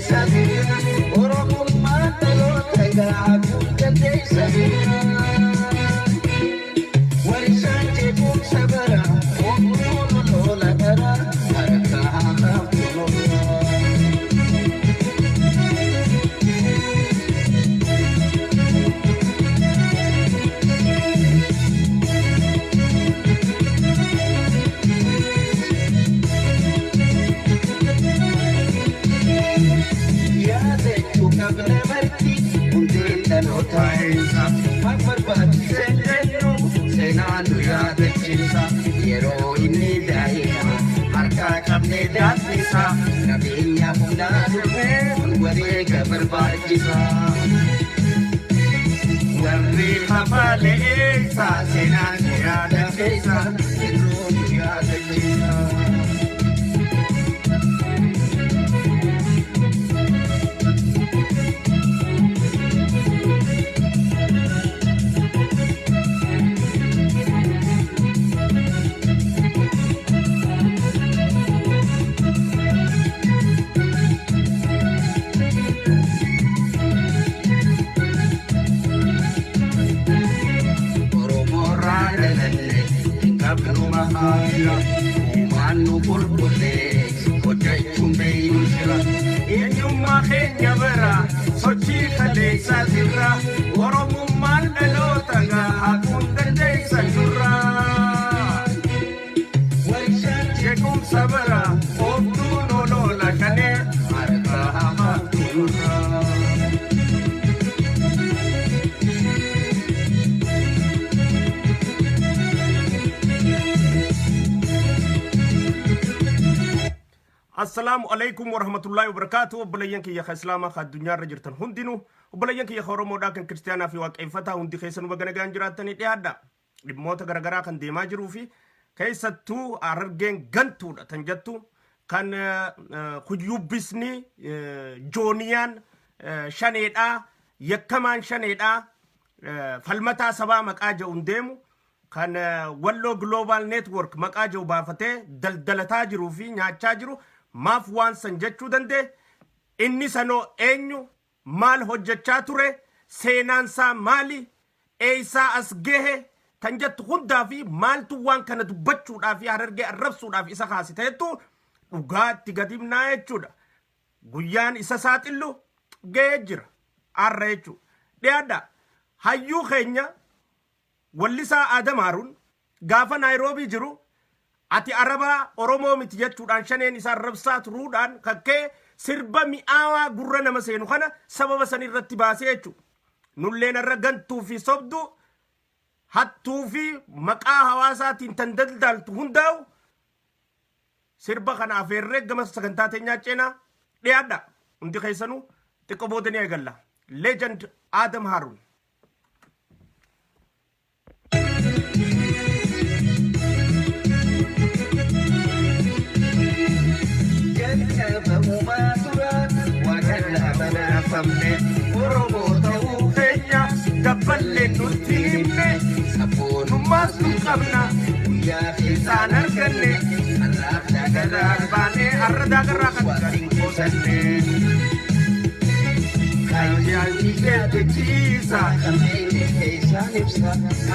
kaleessa jira. Oromummaan dhaloota gahaa dandeessa jira. Warshaan jeequmsa bara oomtuun lola dara harka haqaaf nurra. Yaadachuu qabna marti hundeen dhaloota eessa maal barbaachisee jennu seenaa nu yaadachiisa yeroo inni daa'ima harkaa qabnee daabbisa qabeenya humnaa dhufee wareega barbaachisa. Warri hafale eessa seenaa nu yaadachiisa yeroo nu yaadachiisa. Oromoorraa dhalanne hin qabnu mahaara. Uumaan nu qulqullee hojjechuun beeynu jira. Eenyummaa keenya bara sochii kaleessaa jirra. Oromummaan dhaloota gahaa kun dandeessa jirra. Warshaan Jeequmsa bara ooftuun olola kanee harka hamaatu nurra. Assalaamu alaikum warahmatullaahi wabarakaatu. Obboleeyyan kiyya ka Islaamaa ka addunyaarra jirtan hundinuu, obboleeyyan kiyya ka Oromoodhaa kan Kiristaanaa fi Waaqeffataa hundi keessanuu baga nagaan jiraattanii dhiyaadha. Dhimmoota garaagaraa kan deemaa jiruu fi keessattuu Harargeen gantuudha tan jettu kan kuyyubbisni jooniyaan shaneedhaa yakkamaan shaneedhaa falmataa sabaa maqaa jedhuun deemu kan Walloo Global Network maqaa jedhu baafatee daldalataa jiruu fi nyaachaa jiru maaf waan san jechuu danda'e? Inni sanoo eenyu? Maal hojjechaa ture? Seenaansaa maali? Eessaa as gahe? Tan jettu hundaa fi maaltu waan kana dubbachuudhaa fi Harargee arrabsuudhaaf isa kaase ta'ettu dhugaatti gad himnaa jechuudha. Guyyaan isa saaxillu gahee jira arra jechuudha. Dhiyaadha. Hayyuu keenya wallisaa Aadam Haaruun gaafa Naayiroobii jiru ati Arabaa Oromoo miti jechuudhaan shaneen isaa arrabsaa turuudhaan kakkee sirba mi'aawaa gurra nama seenu kana sababa san irratti baasee jechuudha. Nulleen irra gantuu fi sobduu hattuu fi maqaa hawaasaatiin tan daldaltu hundaa'u sirba kana afeerree gama sagantaa teenyaa ceenaa dhiyaadha. Hundi keessanuu xiqqoo booda ni eegalla. Legend Adam Haruun. Jalqaba uumaa turan waaqarraa badhaafamne Oromoo ta'uu keenya dabballeen nutti himne sabboonummaas nu qabna guyyaa isaan arganne har'aaf daagarraa baanee har'a daagarraa kan waan hin qosanne. Yaadachiisa Kan beekne keessaan ibsa.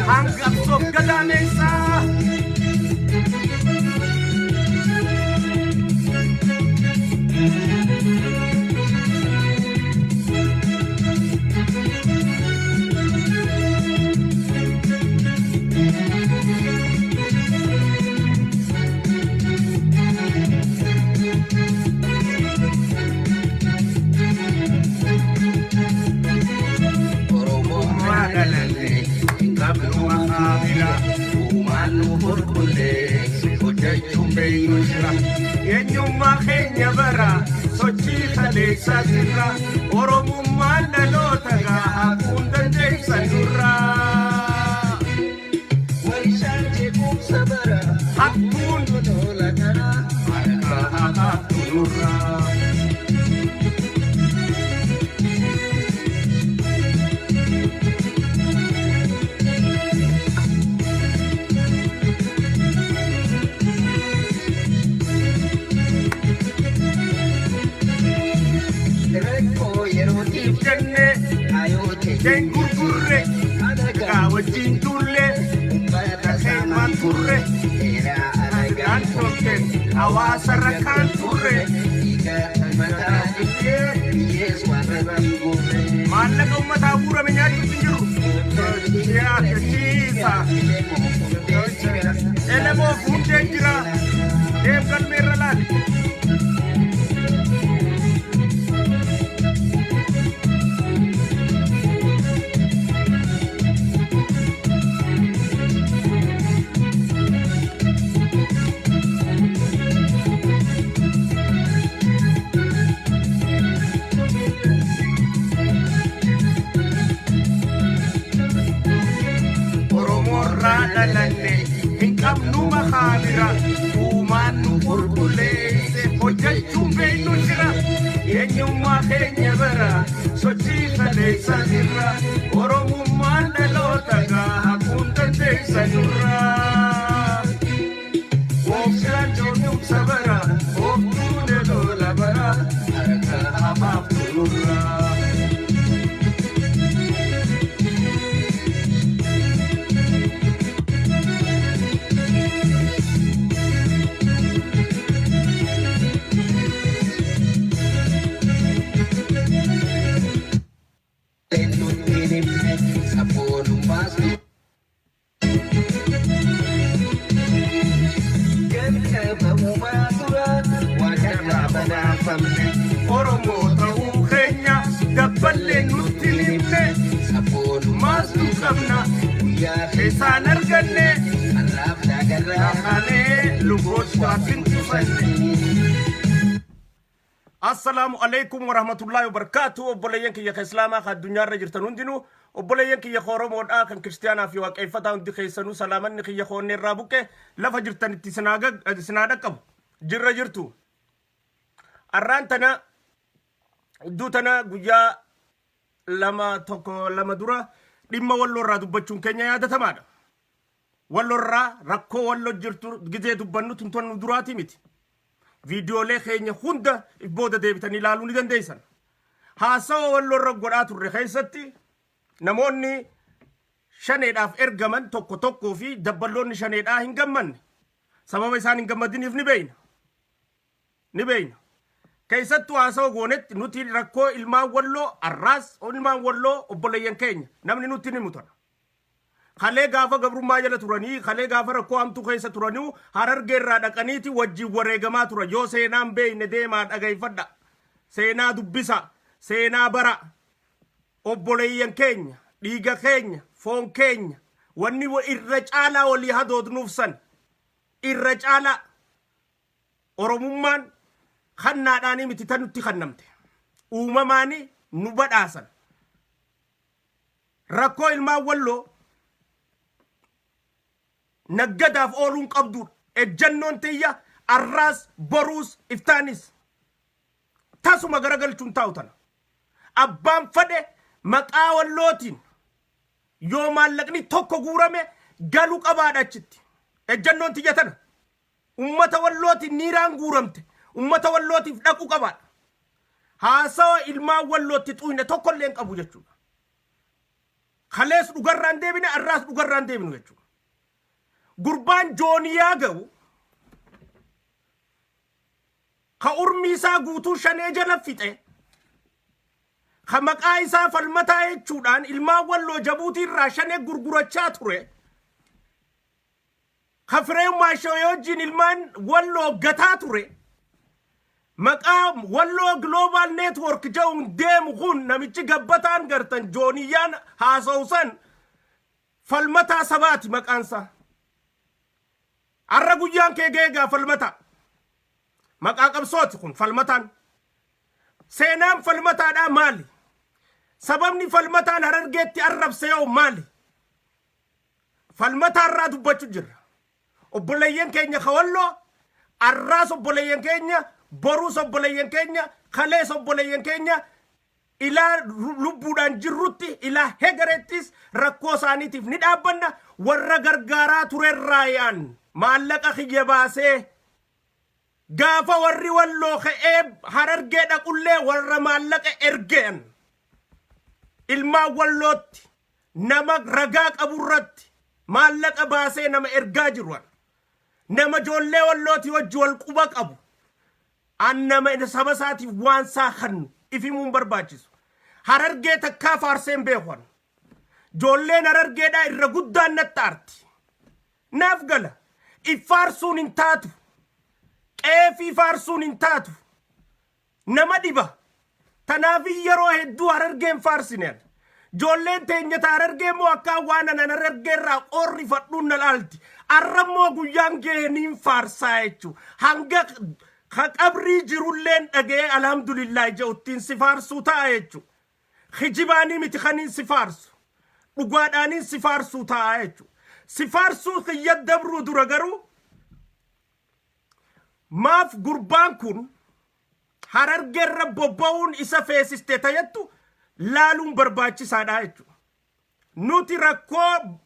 Hanga qabsoof gadaameessaa. Oromummaa dhalanne hin qabnu maqaa uumaan nu qulqulleesse hojjechuun beeynu jira. Eenyummaa keenya bara sochii kaleessaa jirra. Oromummaan dhaloota gahaa kun dandeessa nurra. Warshaan jeequmsa bara Hattuun lola dara harka haqaatu nurra. Rakkoo yerootiif jenne kaayoo hin gurgurre Alagaa gaa wajjin tulle ummata seenaan turre seeraa alagaan alagaan tolche hawaasa rakkaan turre dhiiga mataa biyyees waan irratti guurre. Maallaqa ummataa guurame nyaachuutti hin jiru. Yaakachiisa. Elemoof hundeen jira. Deem galmeerra laali. Oromoorraa dhalanne hin qabnu makaabira. Uumaan nu qulqulleesse hojjechuun beeknu jira. Eenyummaa keenya bara sochii kaleessa jirra. Oromummaan dhaloota gahaa kun dandeessa nurra. Gooftaan joonumsa bara, ooftuun lola bara, harka hamaaf nurra. Oromoo ta'uu keenya dabballee nutti himne maastuu qabna isaan arganne kaanee lubootaaf hin tufanne. Assalaamu alaikum warahmatullaahi wabarakaatu. Obboleeyyan kiyya ka islaamaa ka addunyaarra jirtan hundinuu, obboleeyyan kiyya ka Oromoodhaa, kan kiristiyaanaa fi waaqeeffataa hundi keessanuu, salaamanni kiyya ka onnee irraa buqqe lafa jirtanitti isinaa dhaqqabu. Jirra jirtu. Arraan tana iddoo tana guyyaa lama tokko lama dura dhimma Walloo irraa dubbachuun keenya yaadatamaadha. Walloo irraa rakkoo Walloo jirtu gizee dubbannu tuntuun nu duraatii miti. Viidiyoolee keenya hunda booda deebitanii ilaaluu ni dandeessan. Haasawa Walloo irra godhaa turre keessatti namoonni shaneedhaaf ergaman tokko tokkoo fi dabballoonni shaneedhaa hin gammanne. Sababa isaan hin gammadiniif ni beeyna. Ni beeyna. Keessattuu haasawa goonetti nuti rakkoo ilmaan Walloo arraas ilmaan Walloo obboleeyyan keenya namni nutti ni mutana. Kalee gaafa gabrummaa jala turanii, kalee gaafa rakkoo hamtuu keessa turanii Harargee irraa dhaqaniiti wajjin wareegamaa turan. Yoo seenaan beeyne deemaa dhagayfadha. Seenaa dubbisa. Seenaa bara. Obboleeyyan keenya, dhiiga keenya, foon keenya, wanni irra caalaa walii hadoodnuuf san. Irra caalaa. Oromummaan kannaadhaanii miti tan nutti kannamte. Uumamaani nu badhaasan. Rakkoo ilmaan Walloo naggadaaf ooluun qabduudha. Ejjannoon tiyya arraas, boruus, iftaanis tasuma garagalchuun taa'u tana. Abbaan fadhe maqaa Wallootiin yoo maallaqni tokko guurame galu qabaadha achitti. Ejjannoon tiyya tana. Ummata Wallootiin niiraan guuramte ummata Wallootiif dhaqu qabaadha. Haasawa ilmaan Wallootti xuyne tokkollee hin qabu jechuudha. Kalees dhugarraan deebine, arraas dhugarraan deebinu jechuudha. Gurbaan jooniyaa ga'u ka urmii isaa guutuu shanee jala fixe, ka maqaa isaa Falmataa jechuudhaan ilmaan Walloo Jabuutii irraa shanee gurgurachaa ture, ka Firee Maashoo wajjin ilmaan Walloo gataa ture, maqaa Walloo Global Network jedhuun deemu kun, namichi gabbataan gartan jooniyyaan haasa'u san Falmataa Sabaati maqaansaa. Har'a guyyaan kee ga'ee gaa Falmataa. Maqaa qabsooti kun Falmataan. Seenaan Falmataadhaa maali? Sababni Falmataan Harargeetti arrabse yoo maali? Falmataa irraa dubbachuu jirra. Obboleeyyan keenya ka Walloo arraas obboleeyyan keenya, boruus obboleeyyan keenya, kalees obboleeyyan keenya, ilaa lubbuudhaan jirrutti ilaa hegareettis rakkoo isaaniitiif ni dhaabbanna. Warra gargaaraa turerraa yaan maallaqa kiyya baasee Gaafa warri Walloo ka'ee Harargee dhaqullee warra maallaqa ergeen ilmaan Wallootti nama ragaa qaburratti maallaqa baasee nama ergaa jiru. Nama ijoollee Wallooti wajji wal quba qabu. An nama saba isaatiif waan isaa kannu ifimuun barbaachisu. Harargee takkaa faarseen beeku. Ijoolleen Harargeedhaa irra guddaan natti aarti. Naaf gala. Iffaarsuun hin taatu. Qeefii faarsuun hin taatu. Nama dhiba. Tanaaf yeroo hedduu Harargeen faarsine. Ijoolleen teenya Harargee immoo akka waan anan Harargee irraa qorrifadhuun na laalti. Arra immoo guyyaan gahee niin faarsaa jechuudha. Hanga ka qabrii jirulleen dhaga'ee alhamdulillah jedhuttiin si faarsuu ta'a jechuudha. Kijibaanii miti kaniin si faarsu. Dhugaadhaaniin si faarsuu ta'a jechuudha. Si faarsuu kiyya dabruu dura garuu, maaf gurbaan kun Harargeerra bobba'uun isa feesiste tayattu laaluun barbaachisaadha jechuudha. Nuti rakkoo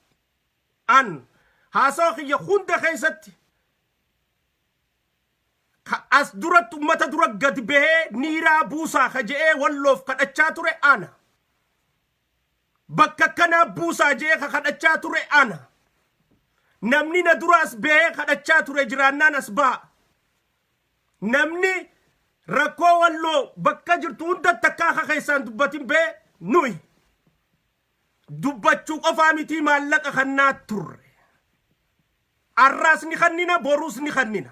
an haasawa kiyya hunda keessatti as duratti ummata dura gad bahee niiraa buusaa ka je'ee Walloof kadhachaa ture ana. Bakka akkanaa buusaa je'ee ka kadhachaa ture ana. Namni na dura as bahee kadhachaa ture jiraannaan as ba'a. Namni rakkoo Walloo bakka jirtu hundatti akka akka keessaan dubbatin bahee nuyi. Dubbachuu qofaa mitii, maallaqa kannaa turre. Arraas ni kannina, boruus ni kannina.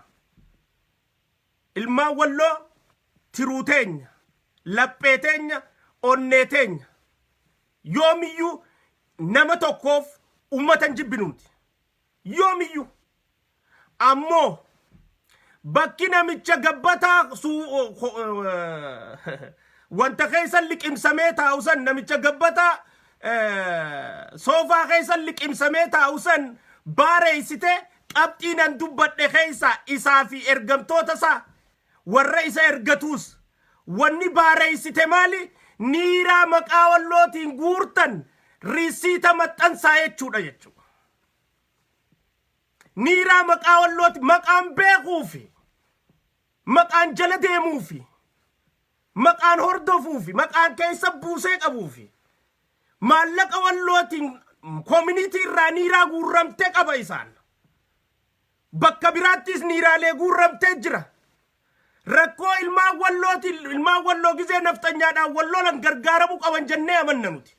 Ilmaan Walloo tiruu teenya, laphee teenya, onnee teenya. Yoomiyyuu nama tokkoof ummata hin jibbinuuti. Yoomiyyuu. Ammoo bakki namicha gabbataa wanta keessa liqimsamee taa'u san, namicha gabbataa soofaa keessa liqimsamee taa'u san baareessite, qabxii nan dubbadhe keessa isaa fi ergamtoota isaa warra isa ergatuus wanni baareessite maali? Niiraa maqaa Wallootiin guurtan risiita maxxansaa jechuudha jechuudha. Niiraa maqaa Wallooti maqaan beekuufi, maqaan jala deemuufi, maqaan hordofuufi, maqaan keessa buusee qabuufi, maallaqa Wallootiin community irraa niiraa guurramtee qaba isaan. Bakka biraattis niiraalee guurramtee jira. Rakkoo ilmaan Wallootiin, ilmaan Walloo gizee nafxanyaadhaan Wallolan gargaaramuu qaban jennee amanna nuti.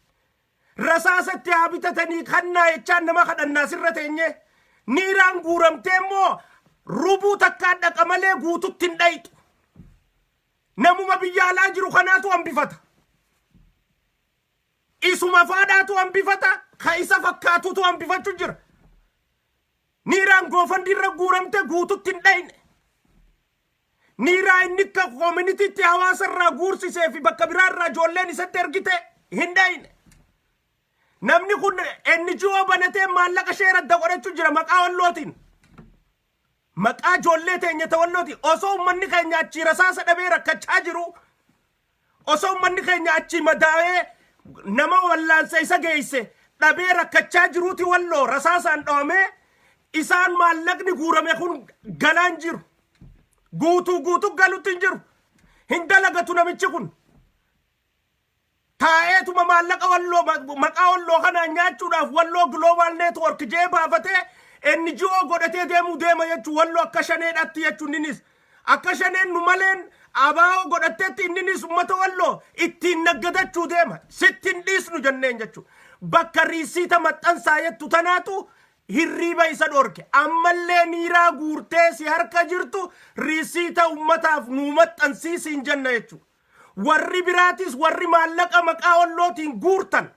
Rasaasatti haa bitatanii kannaa jechaan nama kadhannaa sirra teenye. Niiraan guuramtee immoo rubuu takkaan dhaqa malee guututti hin dhayxu. Namuma biyya alaa jiru kanaatu hambifata. Isuma faadhaatu hambifata, ka isa fakkaatutu hambifachuu jira. Niiraan GoFundMe irra guuramte guututti hin dhayne. Niiraa inni akka communityitti hawaasa irraa guursisee fi bakka biraa irraa ijoolleen isatti ergite hin dhayne. Namni kun NGO banatee maallaqa ishee radda godhachuu jira maqaa Wallootiin. Maqaa ijoollee teenya ta Wallooti. Osoo uummanni keenya achii rasaasa dhabee rakkachaa jiru, osoo uummanni keenya achii madaa'ee nama wallaansa isa geesse dhabee rakkachaa jiruuti, Walloo rasaasaan dhawamee, isaan maallaqni guurame kun galaan jiru. Guutuu guutuu galutti hin jiru. Hin dalagatu namichi kun. Taa'eetuma maallaqa Walloo maqaa Walloo kanaan nyaachuudhaaf Walloo Global Network jee baafatee NGO godhatee deemuu deema jechuun, Walloo akka shaneedhaatti jechuun, innis akka shaneen nu maleen abaa'oo godhatteetti inninis ummata Walloo ittiin naggadachuu deema. Sitti hin dhiisnu jenneen jechuudha. Bakka riisiita maxxansaa jettu tanaatu hirriiba isa dhorke. Ammallee niiraa guurtee si harka jirtu riisiita ummataaf nuu maxxansiisiin jenna jechuudha. Warri biraatis, warri maallaqa maqaa Wallootiin guurtan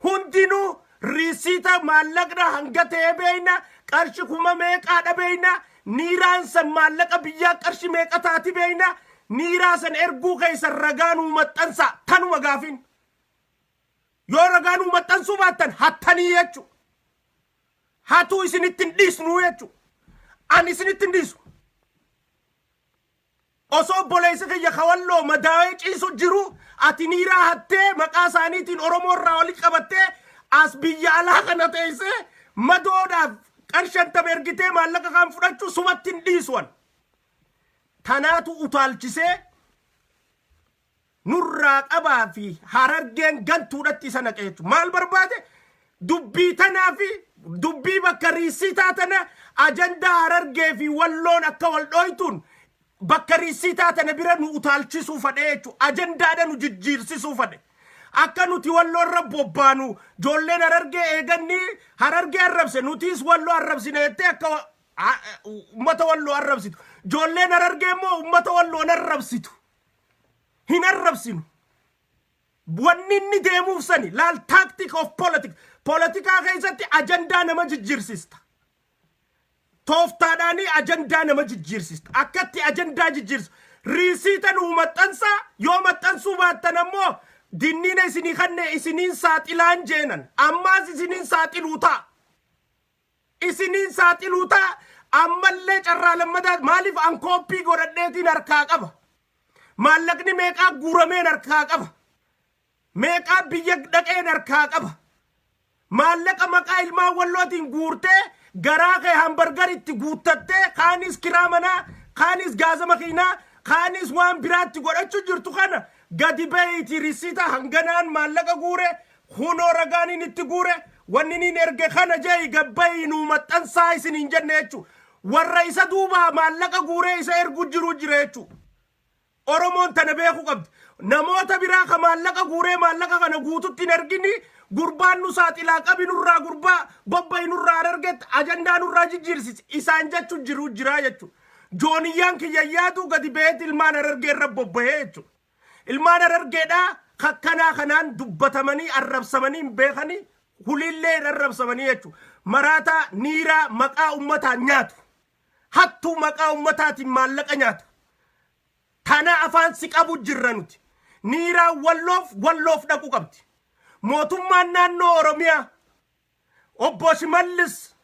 hundinuu riisiita, maallaqna hanga ta'ee beeyna, qarshi kuma meeqaadha beeyna, niiraan san maallaqa biyyaa qarshi meeqa taati beeyna, niiraa san erguu keessan ragaa nuu maxxansa. Tanuma gaafin. Yoo ragaa nuu maxxansuu baattan hattanii jechu. Hatuu isinitti hin dhiisnuu jechu. Ani isinitti hin dhiisu. Osoo obboleessi kiyya kawalloo madaa'ee ciisu jiru, ati niiraa hattee maqaa isaaniitiin Oromoo irraa walitti qabattee as biyya alaa kana teessee madoodhaaf qarshantama ergitee maallaqa kan fudhachuu sumatti hin dhiisuwan. Tanaatu utaalchisee nurraa qabaa fi Harargeen gantuudhatti isa naqe jechuudha. Maal barbaade? Dubbii tanaa fi dubbii bakka riisiitaa tana ajandaa Harargee fi Walloon akka wal dhooytuun bakka riisiitaa tana bira nu utaalchisuu fadhe jechuudha. Ajandaadha nu jijjiirsisuu fadhe. Akka nuti Walloo irra bobbaanu, ijoolleen Harargee eeganni Harargee arrabse, nutiis Walloo arrabsine jettee akka ummata Walloo arrabsitu. Ijoolleen Harargee immoo ummata Walloon arrabsitu. Hin arrabsinu. Wanni inni deemuuf sani laal, tactic of politics. Politikaa keessatti ajandaa nama jijjiirsista. Tooftaadhaanii ajandaa nama jijjiirsista. Akkatti ajandaa jijjiirsu. Riisiita nuu maxxansaa, yoo maxxansuu baattan ammoo dinniina isinii kanne, isiniin saaxilaan jeenan. Ammaas isiniin saaxiluu ta'a. Isiniin saaxiluu ta'a. Ammallee carraa lammataa, maaliif an kooppii godhadheetiin harkaa qaba. Maallaqni meeqaa guurameen harkaa qaba. Meeqaa biyya dhaqeen harkaa qaba. Maallaqa maqaa ilmaan Wallootiin guurtee garaa kee hambargaritti guuttattee, kaanis kiraa manaa, kaanis gaaza makiinaa, kaanis waan biraatti godhachuu jirtu kana gadi bahiiti risiita hanganaan maallaqa guure, kunoo ragaan inni itti guure, wanni inni erge kana jee, gabbayii nuu maxxansaa isin hin jenne jechuudha. Warra isa duubaa maallaqa guuree isa ergu jiru jira jechuudha. Oromoon tana beekuu qabdi. Namoota biraa ka maallaqa guuree maallaqa kana guututti hin ergini, gurbaan nu saaxilaa qabi, nurraa gurbaa bobba'i, nurraa Harargetti ajandaa nurraa jijjiirsisi isaan jechu jiru jiraa jechuudha. Jooniyyaan kiyya yaadu gadi baheeti ilmaan Harargee irra bobbahee jechuudha. Ilmaan Harargeedhaa kakkanaa kanaan dubbatamanii arrabsamanii hin beekanii, huliillee hin arrabsamanii jechuudha. Maraataa niiraa maqaa ummataan nyaatu. Hattuu maqaa ummataatiin maallaqa nyaatu. Tana afaan si qabu jirra nuti. Niiraan Walloof Walloof dhaquu qabdi. Mootummaan naannoo Oromiyaa, obbo Shimallis,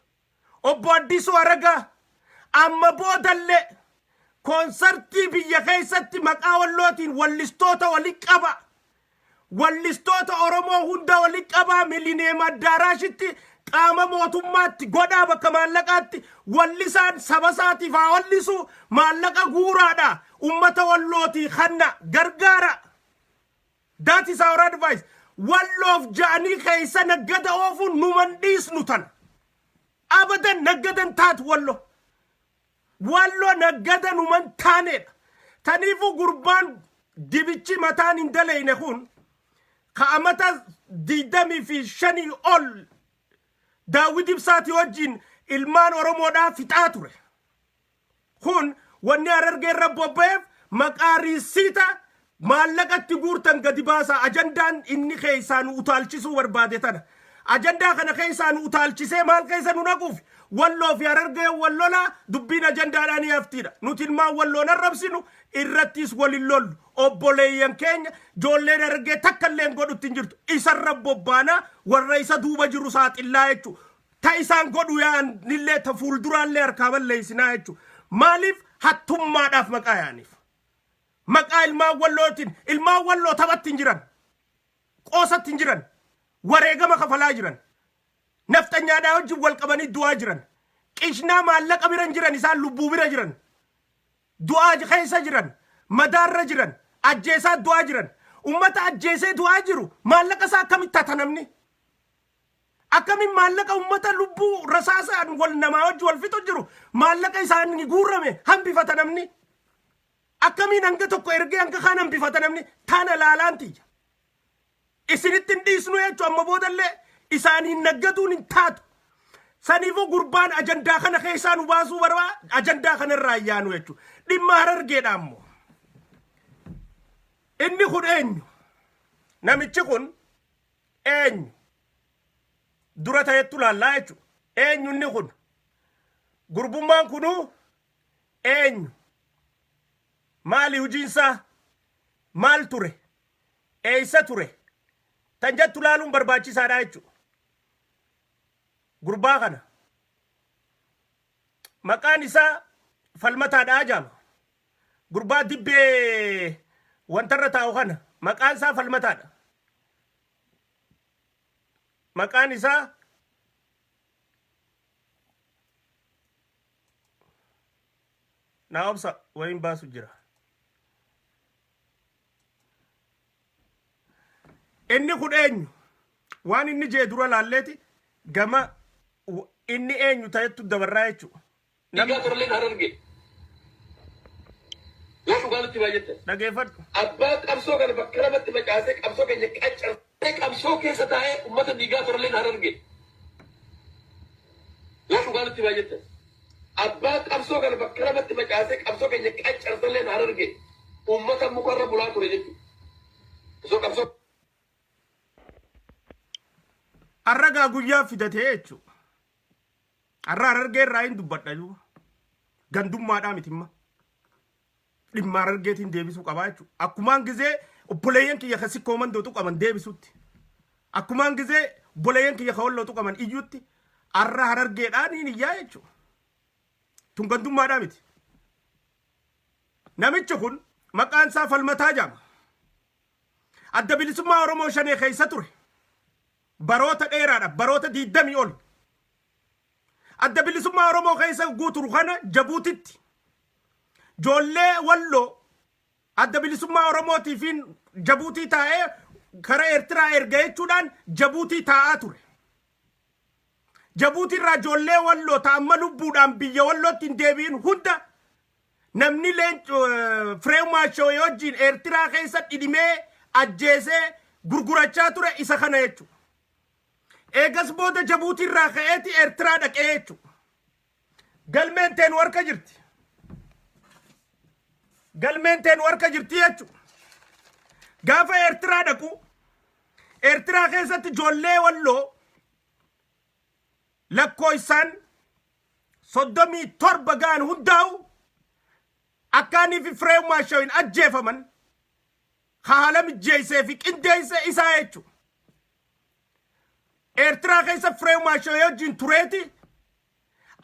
obbo Addisuu Aragaa, amma boodallee koonsartii biyya keessatti maqaa Wallootiin wallistoota wali qaba. Wallistoota Oromoo hunda wali qabaa, Milineem Addaaraashitti qaama mootummaatti godhaa, bakka maallaqaatti wallisaan saba isaatiif haa wallisu, maallaqa guuraadha. Ummata Wallootii kanna gargaara. That is our advice. Walloof ja'anii keessa naggada oofuun numan dhiisnu tana. Abadan naggadan taatu Wallo. Wallo naggada numan taanedha. Taniifuu gurbaan dibichi mataan hin daleyne kun ka amata 25 ol Daawwit Ibsaatii wajjin ilmaan Oromoodhaa fixaa ture. Kun wanni Harargee irra bobba'eef maqaa riisiita maallaqatti guurtan gadi baasa, ajandaan inni keessaa nu utaalchisuu barbaade tana. Ajandaa kana keessaa nu utaalchisee maal keessa nu naquuf, Walloo fi Harargee Wallola dubbiin ajandaadhaan ni haftiidha. Nuti ilmaan Walloon arrabsinu irrattis walin lollu. Obboleeyyan keenya ijoolleen Harargee takka illee godhutti hin jirtu. Isarra bobbaanaa warra isa duuba jiru saaxillaa jechuudha. Ta isaan godhu yaa'anillee ta fuulduraallee harkaa balleessinaa jechuudha. Maaliif hattummaadhaaf maqaa yaa'aniif? Maqaa ilmaan Wallootiin ilmaan Walloo taphatti hin jiran. Qoosatti hin jiran. Wareegama kafalaa jiran. Nafxanyaadhaa wajjin wal qabanii du'aa jiran. Qishnaa maallaqa bira hin jiran, isaan lubbuu bira jiran. Du'aa keessa jiran. Madaarra jiran. Ajjeesaa du'aa jiran. Ummata ajjeesee du'aa jiru maallaqa isaa akkamitti hata namni? Akkamiin maallaqa ummata lubbuu rasaasaan wal namaa wajji wal fixu jiru maallaqa isaan guurame hambifata namni? Akkamiin hanga tokko ergee hanga kaan hambifata namni? Tana laalaan tiyya. Isinitti hin dhiisnu jechuun amma boodallee isaaniin naggaduun hin taatu. Saniifuu gurbaan ajandaa kana keessaa nu baasuu barbaa, ajandaa kanarraa yaanu jechuudha. Dhimma Harargeedha ammoo. Inni kun eenyu? Namichi kun eenyu? Dura ta'ettu laallaa jechuudha. Eenyu inni kun? Gurbummaan kunuu eenyu? Maali hojiinsaa? Maal ture? Eessa ture? Tan jettu laaluun barbaachisaadha jechuudha. Gurbaa kana maqaan isaa Falmataadha jaama. Gurbaa dibbee wantarra taa'u kana maqaan isaa Falmataadha. Maqaan isaa Naa obsa wayiin baasu jira. Inni kun eenyu? Waan inni jee dura laalleeti gama inni eenyu ta'ettu dabarraa jechuudha. Dhiigaa torleen Hararge. Yoo dhugaa nutti baay'atte. Dhageeffadhu. Abbaa qabsoo kana bakka lamatti facaasee qabsoo keenya qaccarsee qabsoo keessa taa'ee uummata dhiigaa torleen Hararge. Yoo dhugaa nutti baay'atte. Abbaa qabsoo kana bakka lamatti facaasee qabsoo keenya qaccarsalleen Hararge. Uummata mukarra bulaa ture jechuudha. Osoo qabsoo Arragaa guyyaa fidatee jechuudha. Har'a Harargee irraa hin dubbadha iyyuu. Gandummaadhaa miti imma. Dhimma Harargeetiin deebisuu qabaa jechuudha. Akkumaan gizee obboleeyyan kiyya kan sikkoo mandoo tuqaman deebisutti. Akkumaan gizee obboleeyyan kiyya kan walloo tuqaman iyyutti har'a Harargeedhaan hin iyyaa jechuudha. Tun gandummaadhaa miti. Namichi kun maqaan isaa Falmataa jedhama. Adda Bilisummaa Oromoo Shanee keessa ture. Baroota dheeraadhaaf baroota 20 ol. Adda Bilisummaa Oromoo keessa guuturu kana Jabuutitti joollee Walloo Adda Bilisummaa Oromootiifiin Jabuutii taa'ee kara Eertiraa erga jechuudhaan Jabuutii taa'aa ture. Jabuutii irraa joollee Walloo ta amma lubbuudhaan biyya Wallootti hin deebi'in hunda namni Fireew Maashoo wajjin Eertiraa keessa dhidhimee ajjeesee gurgurachaa ture isa kana jechuudha. Eegas booda Jabuutii irraa ka'eeti Eertiraa dhaqee jechuudha. Galmeen teenu harka jirti. Galmeen teenu harka jirti jechuudha. Gaafa Eertiraa dhaqu Eertiraa keessatti ijoollee Walloo lakkoofsaan 37 ga'an hundaa'u akkaanii fi Fireew Maashawiin ajjeefaman haala mijjeessee fi qindeessee isaa jechuudha. Eertiraa keessa Fireew Maashawee wajjin tureeti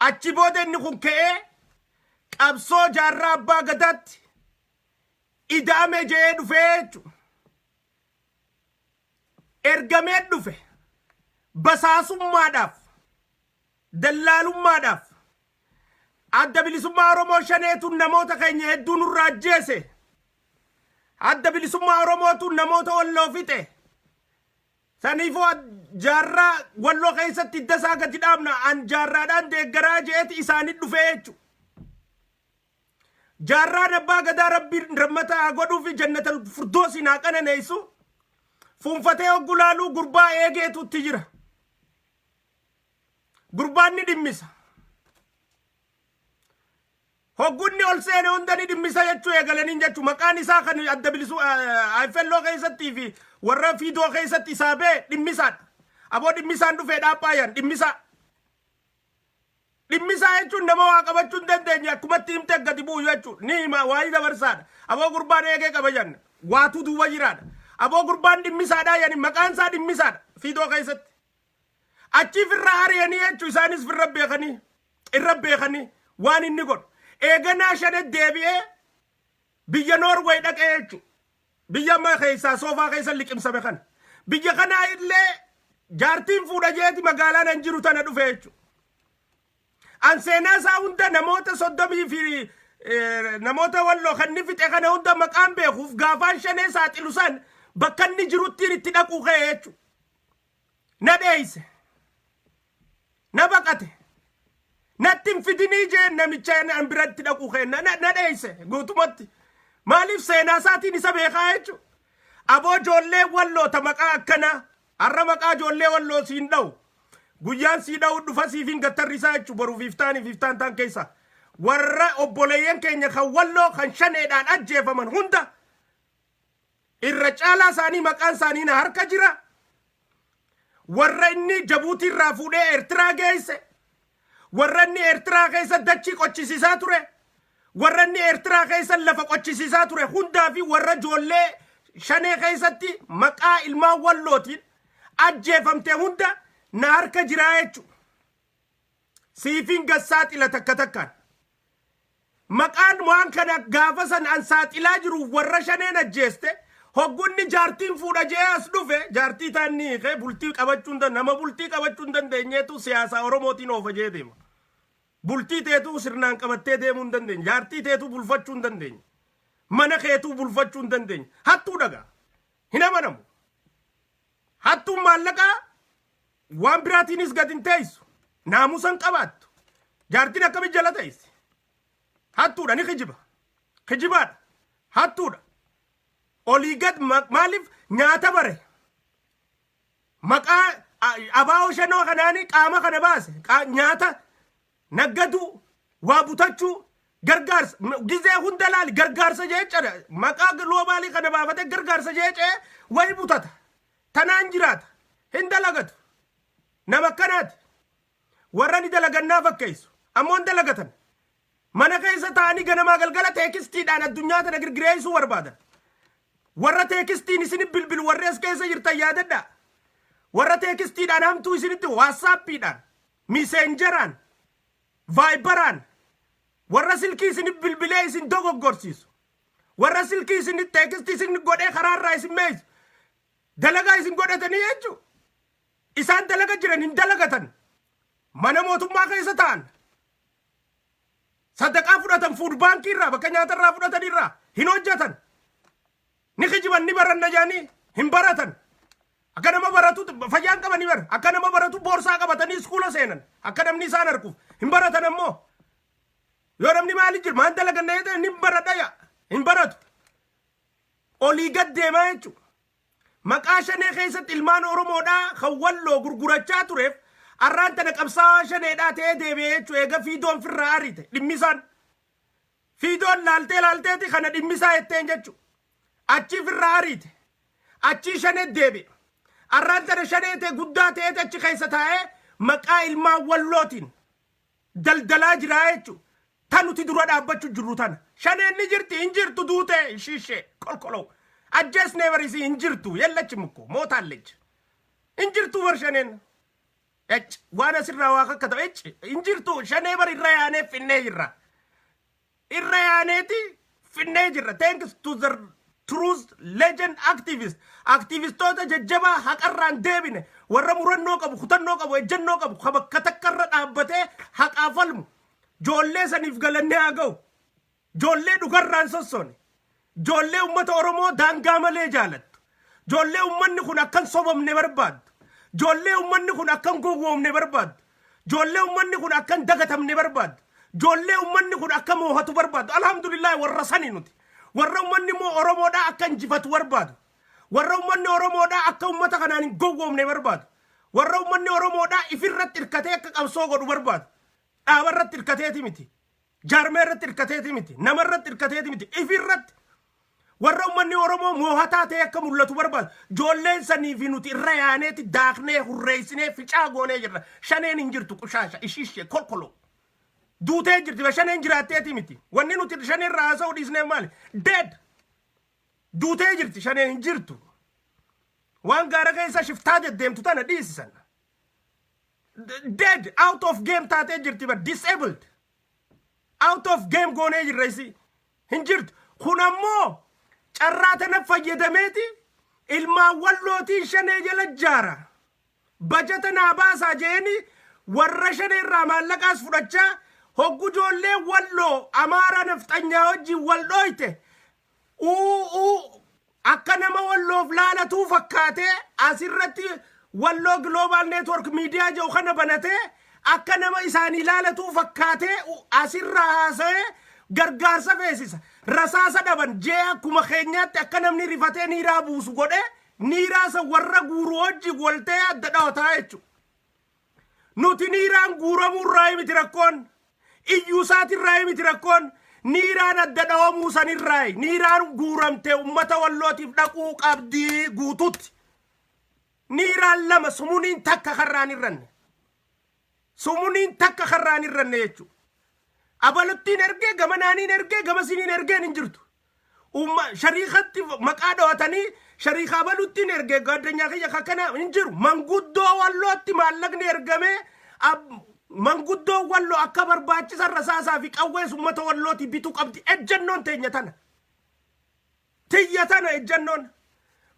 achi booda inni kun ka'ee qabsoo Jaarraa Abbaa Gadaatti ida'ame je'ee dhufee jechuudha. Ergamee dhufe basaasummaadhaaf, dallaalummaadhaaf. Adda Bilisummaa Oromoo Shaneetu namoota keenya hedduu nurraa ajjeese. Adda Bilisummaa Oromootu namoota Walloo fixe. Saniifuu Jaarraa Walloo keessatti hidda isaa gadi dhaabna, an Jaarraadhaan deeggaraa je'eeti isaanii dhufee jechuudha. Jaarraan Abbaa Gadaa Rabbiin rammata haa godhuu fi jannatal furdoosiin haa qananeessu. Fuunfatee hoggu laaluu gurbaa eegeetu itti jira. Gurbaan ni dhimmisa. Hoggunni ol seene hunda ni dhimmisa jechuu eegalaniin jechuu maqaan isaa kan adda bilisuu IFLO keessattii fi warra fiidoo keessatti isaa bee dhimmisaadha. Aboo dhimmisaan dhufee dhaaphaa yan dhimmisaa. Dhimmisaa jechuun nama waa qabachuu hin dandeenye, akkumatti himte gadi bu'u jechuudha. Ni hima, waayii dabarsaadha. Aboo gurbaan eegee qaba jenna. Waatu duuba jiraadha. Aboo gurbaan dhimmisaadha yani maqaan isaa dhimmisaadha fiidoo keessatti. Achii firra ari'anii jechuun isaanis firra beekanii irra beekanii waan inni godhu. Eeganaa shane deebi'ee biyya Noorweey dhaqee jechuudha. Biyya amma keessaa soofaa keessa liqimsame kana. Biyya kanaa illee jaartiin fuudha jeeti magaalaan an jiru tana dhufe jechuudha. An seenaa isaa hunda namoota 30 fi namoota Walloo kan inni fixe kana hunda maqaan beekuuf gaafaan Shanee saaxilu san bakka inni jiruttiin itti dhaquu ka'e jechuudha. Na dheeyse. Na baqate. Natti hin fidinii jeen namicha an biratti dhaquu ka'e na dheeyse guutumatti. Maaliif? Seenaa isaatiin isa beekaa jechuudha. Aboo ijoollee Walloo ta maqaa akkanaa har'a maqaa ijoollee Walloo siin dha'u. Guyyaan sii dha'u dhufa, siif hin gattarri isaa jechuudha, boruuf iftaaniif iftaan taan keessa. Warra obboleeyyan keenya kan Walloo kan Shaneedhaan ajjeefaman hunda irra caalaa isaanii maqaan isaanii na harka jira. Warra inni Jabuutii irraa fuudhee Eertiraa geesse. Warra inni Eertiraa keessa dachii qochisiisaa ture. Warra inni Eertiraa keessa lafa qochisiisaa ture hundaa fi warra ijoollee Shanee keessatti maqaa ilmaan Wallootiin ajjeefamte hunda na harka jiraa jechuudha. Siifin gad saaxila takka takkaan. Maqaan waan kana gaafa san an saaxilaa jiru warra Shaneen ajjeeste. Hoggunni jaartiin fuudha je'ee as dhufe jaartii taan ni hiike, bultii qabachuu hin nama bultii qabachuu hin dandeenyeetu siyaasaa Oromootiin oofa jee deema. Bultii teetuu sirnaan qabattee deemuu hin dandeenye. Jaartii teetuu bulfachuu hin dandeenye. Mana keetuu bulfachuu hin dandeenye. Hattuu dhagaa. Hin amanamu. Hattuun maallaqaa waan biraatiinis gad hin teessu. Naamusa hin qabaattu. Jaartiin akkamitti jala teessi? Hattuudha, ni kijiba. Kijibaadha. Hattuudha. Olii gad maaliif nyaata bare? Maqaa abaa'oo shanoo kanaanii qaama kana baase. Nyaata naggaduu, waa butachuu, gargaarsa gizee hunda laali, gargaarsa jecha maqaa global kana baafatee gargaarsa jecha wayi butata. Tanaan jiraata. Hin dalagatu. Nama akkanaati. Warra ni dalagannaa fakkeessu. Ammoo hin dalagatan. Mana keessa taa'anii ganamaa galgala textiidhaan addunyaa tana girgireessuu barbaadan. Warra textiin isin bilbilu, warri as keessa jirtan yaadadhaa. Warra textiidhaan hamtuu isinitti WhatsAppiidhaan, Messengeraan, Viberaan, warra silkii isin bilbilee isin dogoggorsiisu. Warra silkii isin text isin godhee karaarraa isin meessu. Dalagaa isin godhatanii jechuudha. Isaan dalaga jiran hin dalagatan. Mana mootummaa keessa ta'an. Sadaqaa fudhatan, food bankii irraa, bakka nyaata irraa fudhatan irraa hin hojjetan. Ni kijiban, ni baranna jaanii hin baratan. Akka nama baratu fayyaan qabanii bara. Akka nama baratu boorsaa qabatanii iskuula seenan. Akka namni isaan arguuf hin baratan ammoo. Yoo namni maali jiru, maan dalaganna jedhee, ni baradha yaa hin baratu. Olii gad deemaa jechuudha. Maqaa shanee keessatti ilmaan Oromoodhaa kan Walloo gurgurachaa tureef arraan tana qabsaa'aa shaneedhaa ta'ee deebi'ee jechuudha. Eega fiidoon firraa ariite dhimmisaan. Fiidoon laaltee laalteeti kana dhimmisaa jetteen jechuudha. Achii firraa ariite. Achii shanee deebi'e. Arraan tana shanee ta'e guddaa ta'eeti achi keessa taa'ee maqaa ilmaan Wallootiin daldalaa jiraa jechuudha. Ta nuti dura dhaabbachuu jirru tana. Shaneen ni jirti, hin jirtu, duute ishishee kolkoloo. Ajjeesnee barisii hin jirtu yellachi mukko mootaallechi. Hin jirtu bar shaneen. Ecc, waan asirraa waa akka ta'u, ecc, hin jirtu shanee bar, irra yaanee finnee jirra. Irra yaaneeti finnee jirra. Thanks to the truth legend activist. Activistoota jajjabaa haqarraan deebine, warra murannoo qabu, kutannoo qabu, ejjennoo qabu, kan bakka takkarra dhaabbatee haqaa falmu. Joollee saniif galannee haa ga'u. Joollee dhugarraan sossoone. Joollee uummata Oromoo daangaa malee jaalattu. Joollee uummanni kun akkan sobamne barbaaddu. Joollee uummanni kun akkan gowwoomne barbaaddu. Joollee uummanni kun akkan dagatamne barbaaddu. Joollee uummanni kun akka moohatu barbaaddu. Alhamdulillah, warra sani nuti. Warra uummanni immoo Oromoodhaa akka injifatu barbaadu. Warra uummanni Oromoodhaa akka uummata kanaan hin gowwoomne barbaadu. Warra uummanni Oromoodhaa ifirratti hirkatee akka qabsoo godhu barbaadu. Dhaaba irratti hirkateeti miti. Jaarmee irratti hirkateeti miti. Nama irratti hirkateeti miti. Ifirratti. Warra uummanni Oromoo moohataa ta'e akka mul'atu barbaadu. Joolleen sanii fi nuti irra yaaneeti daaknee hurreessinee ficaa goonee jirra. Shaneen hin jirtu, qushaasha ishiishee kolkoloo. Duutee jirti, shaneen jiraatteeti miti. Wanni nuti shaneen irraa haasa'uu dhiisnee maali? Dead. Duutee jirti, shaneen hin jirtu. Waan gaara keessa shiftaa deddeemtu tana dhiisisan. Dead, out of game taatee jirti bar, disabled. Out of game goonee jirra, isi. Hin jirtu. Kun ammoo carraa tana fayyadameeti ilmaan Wallootiin shanee jala jaara. Bajata naa baasaa jeeni warra shanee irraa maallaqaas fudhachaa, hoggu ijoollee Walloo Amaara nafxanyaa wajjin wal dhooyte uu akka nama Walloof laalatuu fakkaatee asirratti Walloo Global Network Media jedhu kana banatee akka nama isaanii laalatuu fakkaatee asirraa haasa'ee gargaarsa feesisa. Rasaasa dhaban jee akkuma keenyaatti akka namni rifatee niiraa buusu godhee niiraa san warra guuru wajjin waltee adda dhawataa jechuudha. Nuti niiraan guuramuurraa miti rakkoon. Iyyuu isaatirraa miti rakkoon. Niiraan adda dhawamuu sanirraa, niiraan guuramte ummata Wallootiif dhaquu qabdii guututti. Niiraan lama sumuniin takka karraan irranne. Sumuniin takka karraan irranne jechuudha. Abaluttiin ergee, gama naaniin ergee, gama siniin ergeen hin jirtu. Umma shariikatti maqaa dhawatanii shariika abaluttiin ergee gaaddanyaa kiyya akkana hin jiru. Manguddoo Wallootti maallaqni ergamee, manguddoo Walloo akka barbaachisan rasaasaa fi qawwees ummata Wallootii bituu qabdi. Ejjennoon teenya tana. Tiyya tana ejjennoon.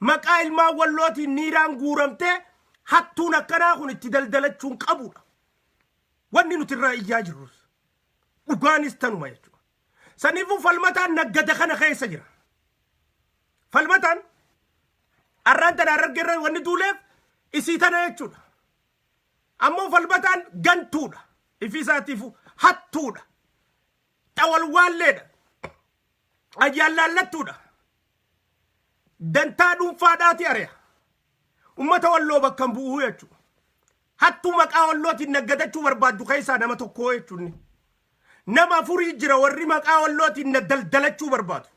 Maqaa ilmaan Wallootiin niiraan guuramtee hattuun akkanaa kun itti daldalachuun qabudha. Wanni nuti irraa iyyaa jirrus. Dhugaanis tanuma jechuudha. Saniifuu Falmataan naggada kana keessa jira. Falmataan arraan tana Harargee irra wanni duuleef isii tana jechuudha. Ammoo Falmataan gantuudha. Ifii isaatiifu hattuudha. Xawalwaalleedha. Ayyaalaallattuudha. Dantaa dhuunfaadhaati ari'a. Ummata Walloo bakka hin bu'uu jechuudha. Hattuu maqaa Wallootiin naggadachuu barbaaddu keessaa nama tokko jechuun. Nama afurii jira warri maqaa Wallootiin na daldalachuu barbaadu.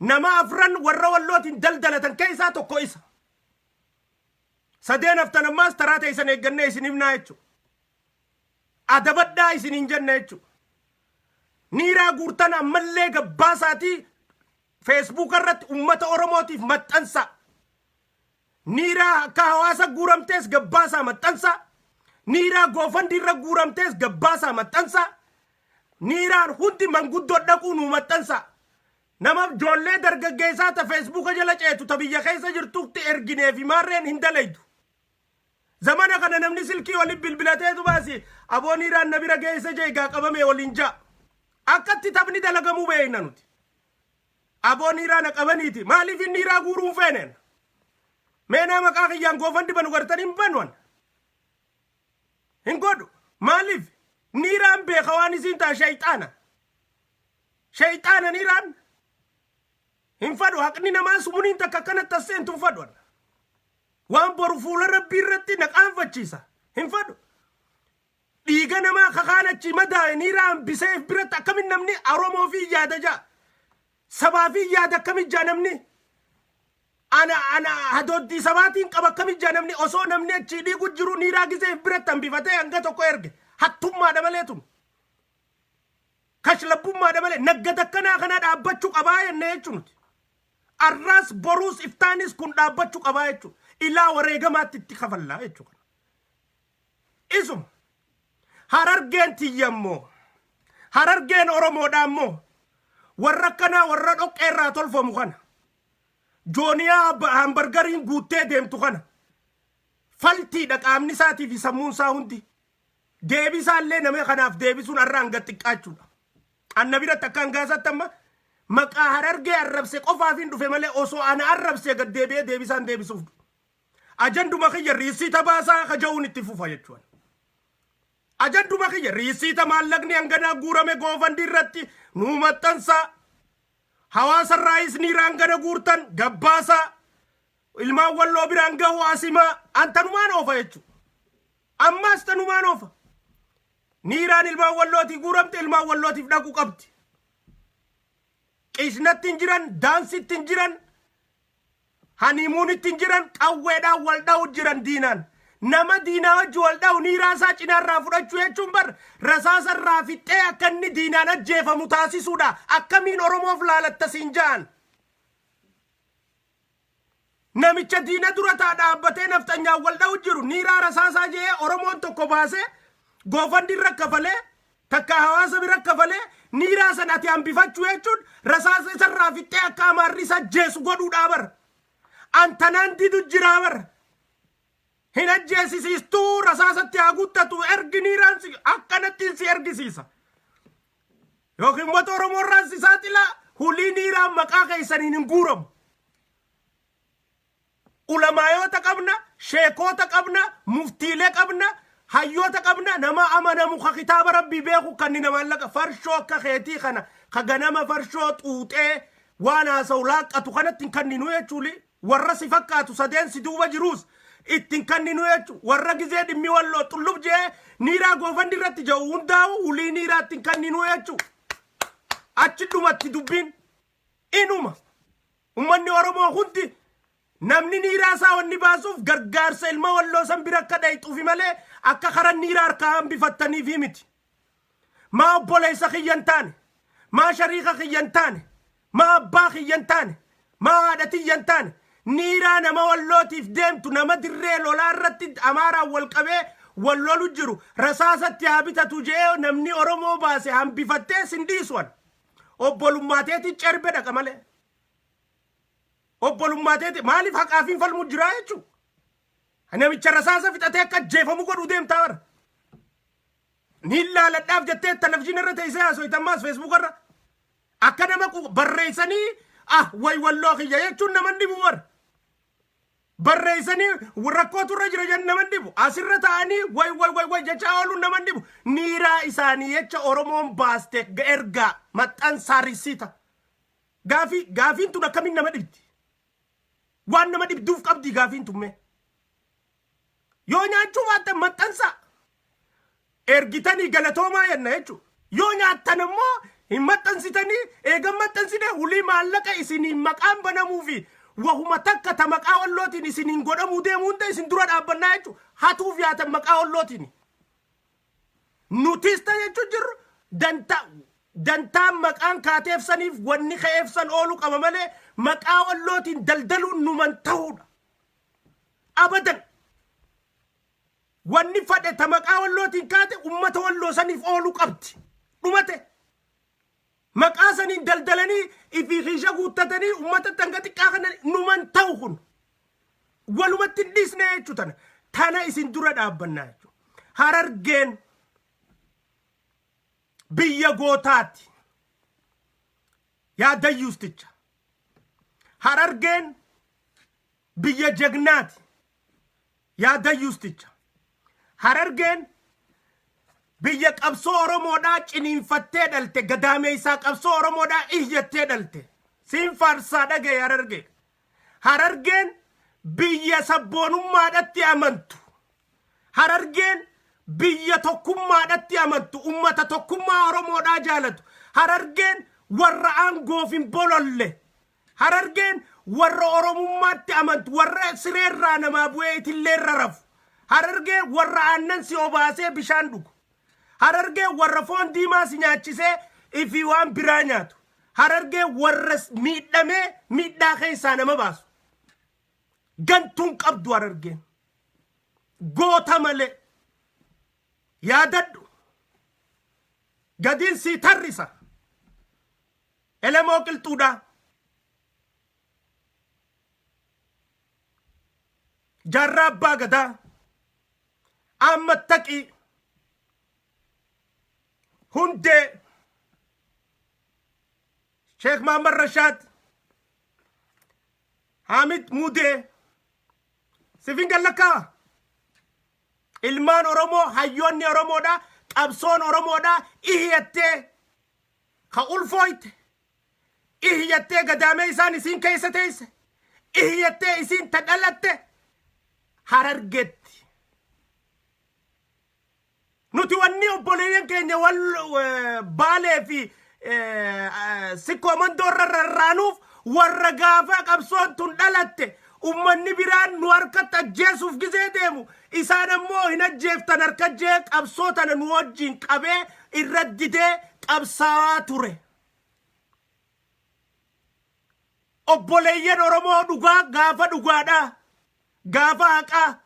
Nama afran warra Wallootiin daldalatan keessaa tokko isa. Sadeen haftan ammaas taraa teessan eeggannee isin himnaa jechuudha. Adabadhaa isin hin jenne jechuudha. Niiraa guurtan ammallee gabbaasaatii Feesbuuka irratti uummata Oromootiif maxxansa. Niiraa akka hawaasa guuramtees gabbaasaa maxxansa. Niiraa GoFundMe irra guuramtees gabbaasaa maxxansa. Niiraan hundi manguddoo dhaquu nuu maxxansa. Nama ijoollee dargaggeessaa ta Feesbuuka jala ceetu ta biyya keessa jirtutti erginee fi maarreen hin dalaydu. Zamana kana namni silkii waliin bilbilateetu baasi aboo niiraan na bira geessa jee egaa qabame waliin ja'a. Akkatti taphni dalagamuu beekna nuti. Aboo niiraa na qabaniiti. Maaliif inni niiraa guuruu hin feeneen? Meenaa maqaa kiyyaan GoFundMe banu gartanii hin banuan. Hin godhu. Maaliif? Niiraan beeka waan isiin ta'a shayxaana. Shayxaana niiraan. Hin fadhu haqni namaa sumuniin takka akkanatti as seentu hin fadhu. Waan boru fuula Rabbii irratti na qaanfachiisa. Hin fadhu. Dhiiga namaa kakaan achii madaa'e niiraa hambisee if biratti akkamin namni Oromoo fi yaada ja'a. Sabaa fi yaada akkamin ja'a namni. Ana hadooddii sabaatiin qaba akkamin ja'a namni osoo namni achii dhiigu jiru niiraa gisee if biratti hambifatee hanga tokko erge. Hattummaadha malee tun. Kashlabbummaadha malee naggada akkanaa kana dhaabbachuu qabaa jennee jechuun nuti. Arraas boruus iftaanis kun dhaabbachuu qabaa jechuudha. Ilaa wareegamaatti itti kafallaa jechuudha. Isuma Harargeen tiyya immoo, Harargeen Oromoodha immoo, warra akkanaa warra dhoqqee irraa tolfamu kana, jooniyaa hambargariin guuttee deemtu kana, faltiidha qaamni isaatii fi sammuun isaa hundi. Deebisaallee nama kanaaf deebisuun har'a hanga xiqqaachuudha. Anna biratti akka hangaasaatti amma maqaa Harargee arrabse qofaaf hin dhufe malee osoo ana arrabsee gad deebi'ee deebisaan deebisuuf. Ajanduma kiyya riisiita baasaa kaja'uun itti fufa jechuudha. Ajanduma kiyya riisiita maallaqni hanganaa guurame GoFundMe irratti nuu maxxansaa. Hawaasa irraayis niira hangana guurtan gabbaasaa. Ilmaan Walloo biraan gahu asimaa an tanumaan oofa jechuudha. Ammaas tanumaan oofa. Niiraan ilmaan Wallootii guuramte ilmaan Wallootiif dhaquu qabdi. Qishnatti hin jiran, daansitti hin jiran, haniimuunitti hin jiran, qawweedhaan wal dha'u jiran diinaan. Nama diinaa wajji wal dha'u niiraa isaa cinaarraa fudhachuu jechuun bar rasaasa irraa fixxee akka inni diinaan ajjeefamu taasisuudha. Akkamiin Oromoof laalatta siin ja'an. Namicha diina dura taa dhaabbatee nafxanyaan wal dha'u jiru niiraa rasaasaa je'ee Oromoon tokko baasee GoFundMe irra kafalee takka hawaasa bira kafalee niiraa san ati hambifachuu jechuun rasaasa isarraa fixxee akka Amaarri isa ajjeesu godhuudhaa bara. Antanaan didu jiraa bara. Hin ajjeesisiistuu rasaasatti haa guuttatu ergi niiraan si akkanattiin si ergisiisa. Yookiin uummata Oromoo irraan si saaxilaa hulii niiraan maqaa keessaniin hin guuramu. Ulamaayoota qabna, sheekoota qabna, muftiilee qabna, hayyoota qabna, nama amanamu ka kitaaba Rabbii beeku kan inni maallaqa farshoo akka keetii kana ka ganama farshoo xuuxee waan haasa'u laaqqatu kanatti hin kanninu jechuuli. Warra si fakkaatu sadeen si duuba jiruus ittiin kanninu jechu. Warra gizee dhimmi Walloo xullub jee niiraa GoFundMe irratti ja'u hundaa'u hulii niiraa ittiin kanninu jechu. Achi dhumatti dubbiin inuma. Ummanni Oromoo hundi namni niiraa isaa wanni baasuuf gargaarsa ilma Walloo san bira akka dhayxuufi malee akka karan niiraa harkaa hambifattaniifi miti. Maa obboleessa kiyya hin taane, maa shariika kiyya hin taane, maa abbaa kiyya hin taane, maa haadha tiyya hin taane, niiraa nama Wallootiif deemtu nama dirree lolaa irratti Amaaraan wal qabee wal lolu jiru rasaasatti haa bitatu je'ee namni Oromoo baase hambifattee sin dhiisuwan. Obbolummaa teetii cerbe dhaqa malee. Obbolummaa teetii maaliif haqaafiin falmu jiraa jechuudha. Namicha rasaasa fixatee akka ajjeefamu godhuu deemtaa bara. Ni laaladhaaf jettee televizyiina irra teessee haasoytammaas Feesbuuk irra. Akka nama barreessanii ah way walloo kiyya jechuun nama hin dhibu bara. Barreessanii rakkootu irra jira jedhan nama hin dhibu. Asirra taa'anii way way way way jechaa ooluun nama hin dhibu. Niiraa isaanii jecha Oromoon baaste ergaa maxxansaa risiita. Gaafii gaafiin tun akkamiin nama dhibdi? Waan nama dhibduuf qabdi gaafiin tun mee. Yoo nyaachuu baattan maxxansaa. Ergitanii galatoomaa jenna jechuudha. Yoo nyaattan immoo hin maxxansitanii eegan maxxansine hulii maallaqa isiniin maqaan banamuu fi wahuma takka ta maqaa wallootiin isiniin godhamuu deemu hunda isin dura dhaabbannaa jechuudha. Hatuuf yaatan maqaa wallootiin. Nutis ta jechuun jirru dantaa dantaan maqaan kaateef saniif wanni ka'eef san ooluu qaba malee maqaa wallootiin daldaluun numan ta'uudha. Abadan. Wanni fadhe ta maqaa wallootiin kaate ummata walloo saniif ooluu qabdi. Dhumate. Maqaa saniin daldalanii ifii kiisha guuttatanii ummata hanga xiqqaa kana numan ta'u kun. Walumatti hin dhiisne jechuu tana. Tana isin dura dhaabbannaa jechuudha. Harargeen biyya gootaati. Yaa dayyuusticha. Harargeen biyya jagnaati. Yaa dayyuusticha. Harargeen biyya qabsoo Oromoodhaa ciniinfattee dhalte gadaameessaa qabsoo Oromoodhaa iyyattee dhalte. Siin faarsaa dhagaye Harargee. Harargeen biyya sabboonummaadhatti amantu. Harargeen biyya tokkummaadhatti amantu. Ummata tokkummaa Oromoodhaa jaalatu. Harargeen warra aangoof hin bololle. Harargeen warra Oromummaatti amantu, warra sireerraa namaa bu'ee itilleerra rafu. Harargeen warra aannan si obaasee bishaan dhugu. Harargeen warra foon diimaa si nyaachisee ifii waan biraa nyaatu. Harargeen warra miidhamee miidhaa keessaa nama baasu. Gantuun qabdu Harargeen. Goota malee. Yaadadhu. Gadiin sii tarrisa. Elemoo Qilxuudhaa. Jaarraa Abbaa Gadaa. Ahmad Taqii. Hundee. Sheekh Mahammad Rashaad. Hamid Mudee. Sifin gallakkaa. Ilmaan Oromoo hayyoonni Oromoodha. Qabsoon Oromoodha. Ihiyattee. Ka ulfooyte ihyattee gadaamee isaan isiin keessa teesse ihyattee isiin ta dhalatte Harargetti. Nuti wanni obboleeyyan keenya wal Baalee fi Sikkoo Mandoo irra rarraanuuf warra gaafa qabsoon tun dhalatte ummanni biraan nu harkatti ajjeesuuf gizee deemu isaan ammoo hin ajjeeftan harka jee qabsoo tana nu wajjin qabee irra didee qabsaawaa ture. Obboleeyyan Oromoo dhugaa gaafa dhugaadhaa gaafa haqaa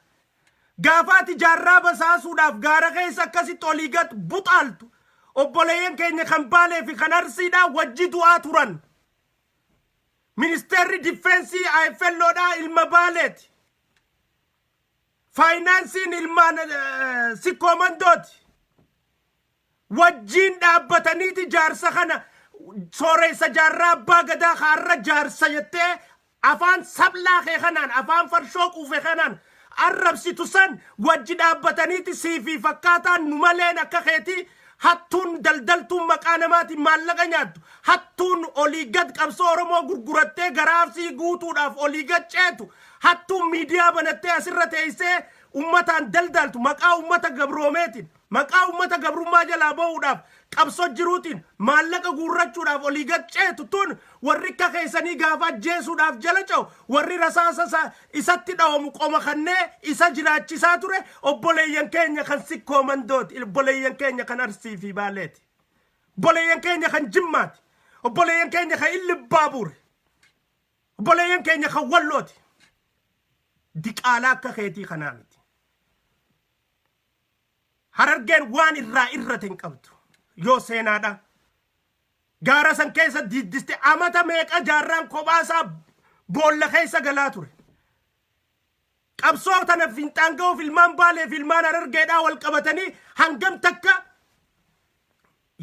gaafa ati jaarraa basaasuudhaaf gaara keessa akkasitti olii gad buxaaltu obboleeyyan keenya kan Baalee fi kan Arsiidhaa wajji du'aa turan. Ministeerri Diffeensii IFLOdhaa ilma Baaleeti. Faayinaansiin ilmaan Sikkoo Mandooti. Wajjiin dhaabbataniiti jaarsa kana sooreessa jaarraa abbaa gadaa kaarra jaarsa jettee afaan sablaa kee kanaan afaan farshoo quufe kanaan arrabsitu san wajji dhaabbataniiti siifii fakkaataan nu maleen akka keetii hattuun daldaltuun maqaa namaatiin maallaqa nyaattu hattuun olii gad qabsoo Oromoo gurgurattee garaafsii guutuudhaaf olii gad ceetu hattuun miidiyaa banattee asirra teessee ummataan daldaltu maqaa ummata gabroomeetiin maqaa ummata gabrummaa jalaa bahuudhaaf qabsoo jiruutiin maallaqa guurrachuudhaaf olii gad ceetu tun warri akka keessanii gaafa ajjeesuudhaaf jala ce'u warri rasaasa isatti dhawamu qoma kannee isa jiraachisaa ture obboleeyyan keenya kan Sikkoo Mandooti, obboleeyyan keenya kan Arsii fi Baaleeti, obboleeyyan keenya kan Jimmaati, obboleeyyan keenya kan Illibbaabuuri, obboleeyyan keenya kan Wallooti. Diqaalaa akka keetii kanaa miti. Harargeen waan irraa irrate hin qabdu. Yoo seenaadha. Gaara san keessa diiddiste amata meeqa jaarraan kophaasaa boolla keessa galaa ture. Qabsoo tana fiinxaan ga'uuf ilmaan Baalee fi ilmaan Harargeedhaa wal qabatanii hangam takka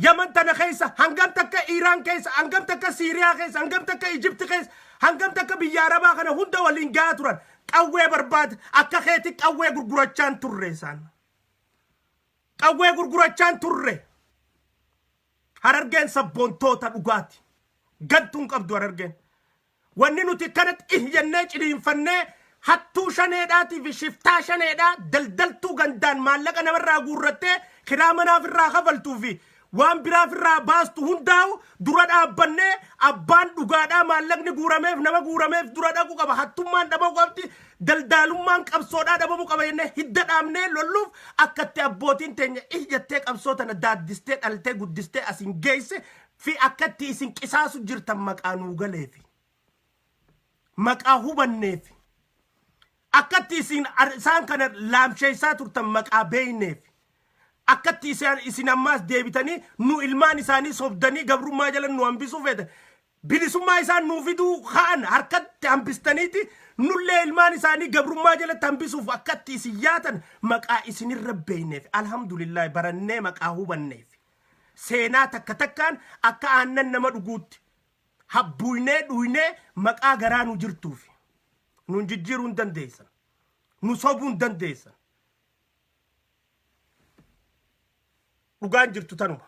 Yaman tana keessa, hangam takka Iiraan keessa, hangam takka Siiriyaa keessa, hangam takka Ijipti keessa, hangam takka biyya Arabaa kana hunda waliin gahaa turan. Qawwee barbaada akka keeti qawwee gurgurachaan turre isaan. Qawwee gurgurachaan turre. Harargeen sabboontoota dhugaati. Gantuun qabdu Harargeen. Wanni nuti kanatti ih jennee ciniinfannee hattuu shaneedhaatii fi shiftaa shaneedhaa daldaltuu gandaan maallaqa namarraa guurrattee kiraa manaaf irraa kafaltuu fi waan biraaf irraa baastu hundaa'u dura dhaabbannee, abbaan dhugaadhaa maallaqni guurameef nama guurameef dura dhaqu qaba, hattummaan dhabamuu qabdi, daldaalummaan qabsoodhaa dhabamuu qaba jennee hidda dhaabnee lolluuf akkatti abbootiin teenya ih jettee qabsoo tana daaddistee dhaltee guddistee asin geesse fi akkatti isin qisaasu jirtan maqaa nuu galeefi maqaa hubanneefi akkatti isin isaan kana laamsheessaa turtan maqaa beeyneef, akkatti isin ammaas deebitanii nu ilmaan isaanii sobdanii gabrummaa jala nu hambisuu feetan, bilisummaa isaan nuu fiduu ka'an harkatti hambistaniiti nullee ilmaan isaanii gabrummaa jalatti hambisuuf akkatti isin yaatan maqaa isinirra beeyneef, alhamdulillah, barannee maqaa hubanneef, seenaa takka takkaan akka aannan nama dhuguutti habbuuynee dhuynee maqaa garaa nu jirtuuf nun jijjiiruu hin dandeessan, nu sobuu hin dandeessan. Dhugaan jirtu tanuma.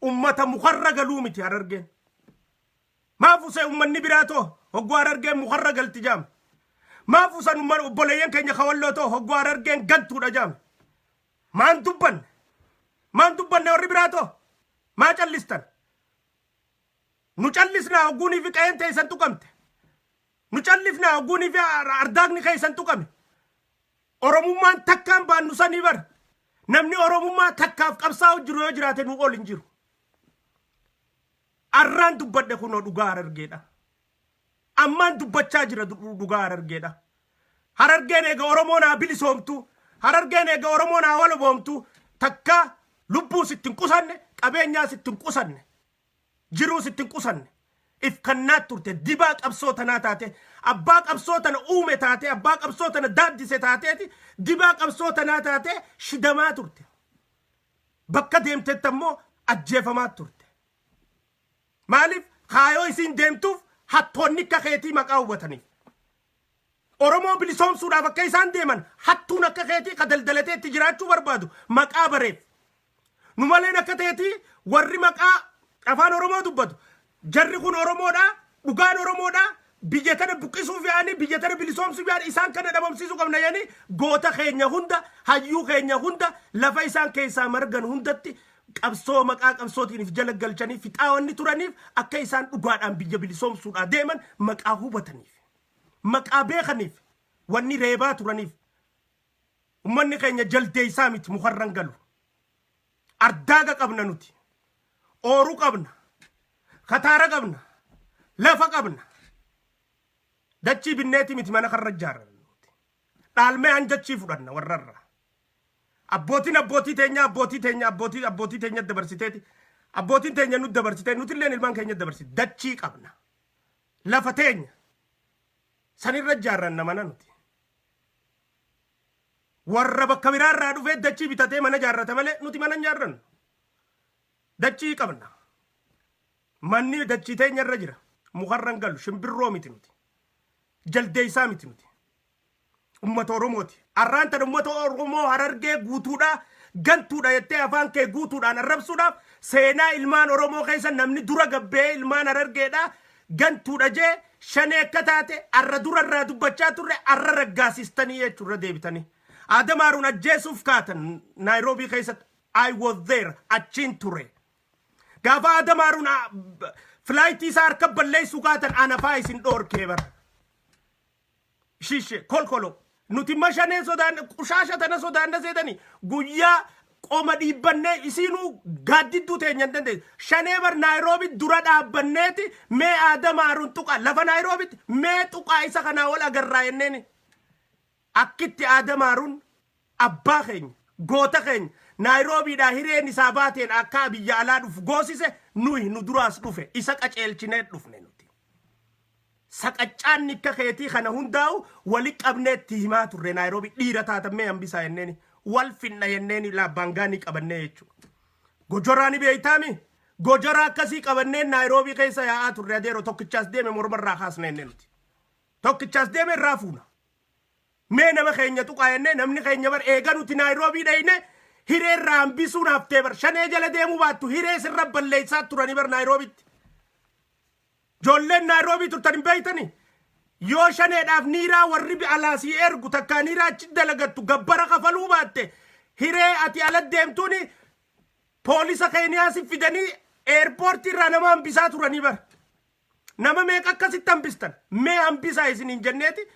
Ummata mukarra galuu miti Harargeen. Maaf usee ummanni biraa too hogguu Harargeen mukarra galti jaam? Maaf usan umman obboleeyyan keenya kawalloo too hogguu Harargeen gantuudha jaam? Maan dubbanne? Maan dubbanne? Warri biraa too maa callistan? Nu callisnaa hogguunii fi qa'een teessan tuqamte? Nu callifnaa hogguunii fi ardaaqni keessan tuqame? Oromummaan takkaan baannu sanii bar. Namni Oromummaa takkaaf qabsaa'u jiru yoo jiraate nu ol hin jiru. Arraan dubbadhe, kunoo dhugaa Harargeedha. Ammaan dubbachaa jira dhugaa Harargeedha. Harargeen eega Oromoon haa bilisoomtu. Harargeen eega Oromoon haa walaboomtu. Takka lubbuus ittiin qusanne, qabeenyaas ittiin qusanne, jiruus ittiin qusanne. If kannaat turte, dibaa qabsoo tanaa taate, abbaa qabsoo tana uume taate, abbaa qabsoo tana daaddise taateeti, dibaa qabsoo tanaa taate shidamaa turte. Bakka deemtetti ammoo ajjeefamaa turte. Maaliif? Kaayoo isiin deemtuuf hattoonni akka keetii maqaa hubataniif. Oromoo bilisoomsuudhaaf akka isaan deeman hattuun akka keetii ka daldalatee itti jiraachuu barbaadu maqaa bareef. Nu maleen akka teetii warri maqaa afaan Oromoo dubbatu jarri kun Oromoodha, dhugaan Oromoodha, biyya tana buqqisuuf yaa'anii, biyya tana bilisoomsuuf yaa'anii, isaan kana dhabamsiisuu qabna yaanii goota keenya hunda, hayyuu keenya hunda lafa isaan keessaa margan hundatti qabsoo maqaa qabsootiin if jala galchanii fixaa wanni turaniif akka isaan dhugaadhaan biyya bilisoomsuudhaa deeman maqaa hubataniif, maqaa beekaniif wanni reebaa turaniif. Ummanni keenya jaldeessaa miti, mukarran galu. Ardaaga qabna nuti, ooruu qabna, kataara qabna, lafa qabna. Dachii binneeti miti mana karra ijaarran nuti. Dhaalmee hanjachii fudhanna warrarraa. Abbootiin abbootii teenya, abbootii teenya, abbootii abbootii teenya dabarsiteeti, abbootiin teenya nu dabarsitee, nutilleen ilmaan keenya dabarsite. Dachii qabna, lafa teenya sanirra ijaarranna mana nuti. Warra bakka biraarraa dhufee dachii bitatee mana ijaarrata malee nuti mana hin ijaarrannu. Dachii qabna. Manni dachii teenya irra jira. Mukarra hin galu. Shimbirroo miti nuti. Jaldeessaa miti nuti. Ummata Oromooti. Arraan tan ummata Oromoo Harargee guutuudha, gantuudha jettee afaan kee guutuudhaan arrabsuudhaaf, seenaa ilmaan Oromoo keessa namni dura gabbee ilmaan Harargeedha gantuudha jee shanee akka taate arra dura irraa dubbachaa turre, arra raggaasistanii jechuurra deebitanii. Adam Haaruun ajjeesuuf kaatan Naayiroobii keessatti. I was there, achiin ture. Gaafa Adam Haaruun flight isaa harka balleessuu kaatan anafaa isin dhoorkee bara. Shishe kolkolo nuti mashanee sodaan qushaasha tana sodaanna seetanii guyyaa qoma dhiibbannee isiinuu gaaddidduu teenya hin dandeessu. Shanee bar Naayiroobi dura dhaabbanneeti mee Adam Haaruun tuqa lafa Naayiroobitti, mee tuqaa isa kanaa wal agarraa jenneeni. Akkitti Adam Haaruun abbaa keenya, goota keenya, Naayiroobiidhaa hireen isaa baateen akka biyya alaa dhufu goosise nuyi nu duraas dhufe isa qaceelchinee dhufne nuti. Saqaccaanni akka keetii kana hundaa'u wali qabnee itti himaa turre. Naayiroobii dhiira taatammee hambisaa jenneeni, wal finna jenneeni laabbaangaanii qabannee jechuudha. Gojoraa ni beeytaami? Gojoraa akkasii qabannee Naayiroobii keessa yaa'aa turre adeero tokkichaas deeme mormarraa kaasna jennee nuti. Tokkichaas deeme irraa fuuna. Mee nama keenya tuqaa jennee namni keenya bar eega nuti Naayiroobii dhayne hiree irraa hambisuun haftee bar shanee jala deemuu baattu hiree sirra balleessaa turanii bar Naayiroobitti. Ijoolleen Naayiroobii turtan hin beeytanii? Yoo shaneedhaaf niiraa warri alaa sii ergu takkaa niiraa achi dalagattu gabbara kafaluu baatte hiree ati ala deemtuuni poolisa Keeniyaa si fidanii eerpoortii irraa nama hambisaa turanii bar. Nama meeqa akkasitti hambistan? Mee hambisaa isiniin jenneeti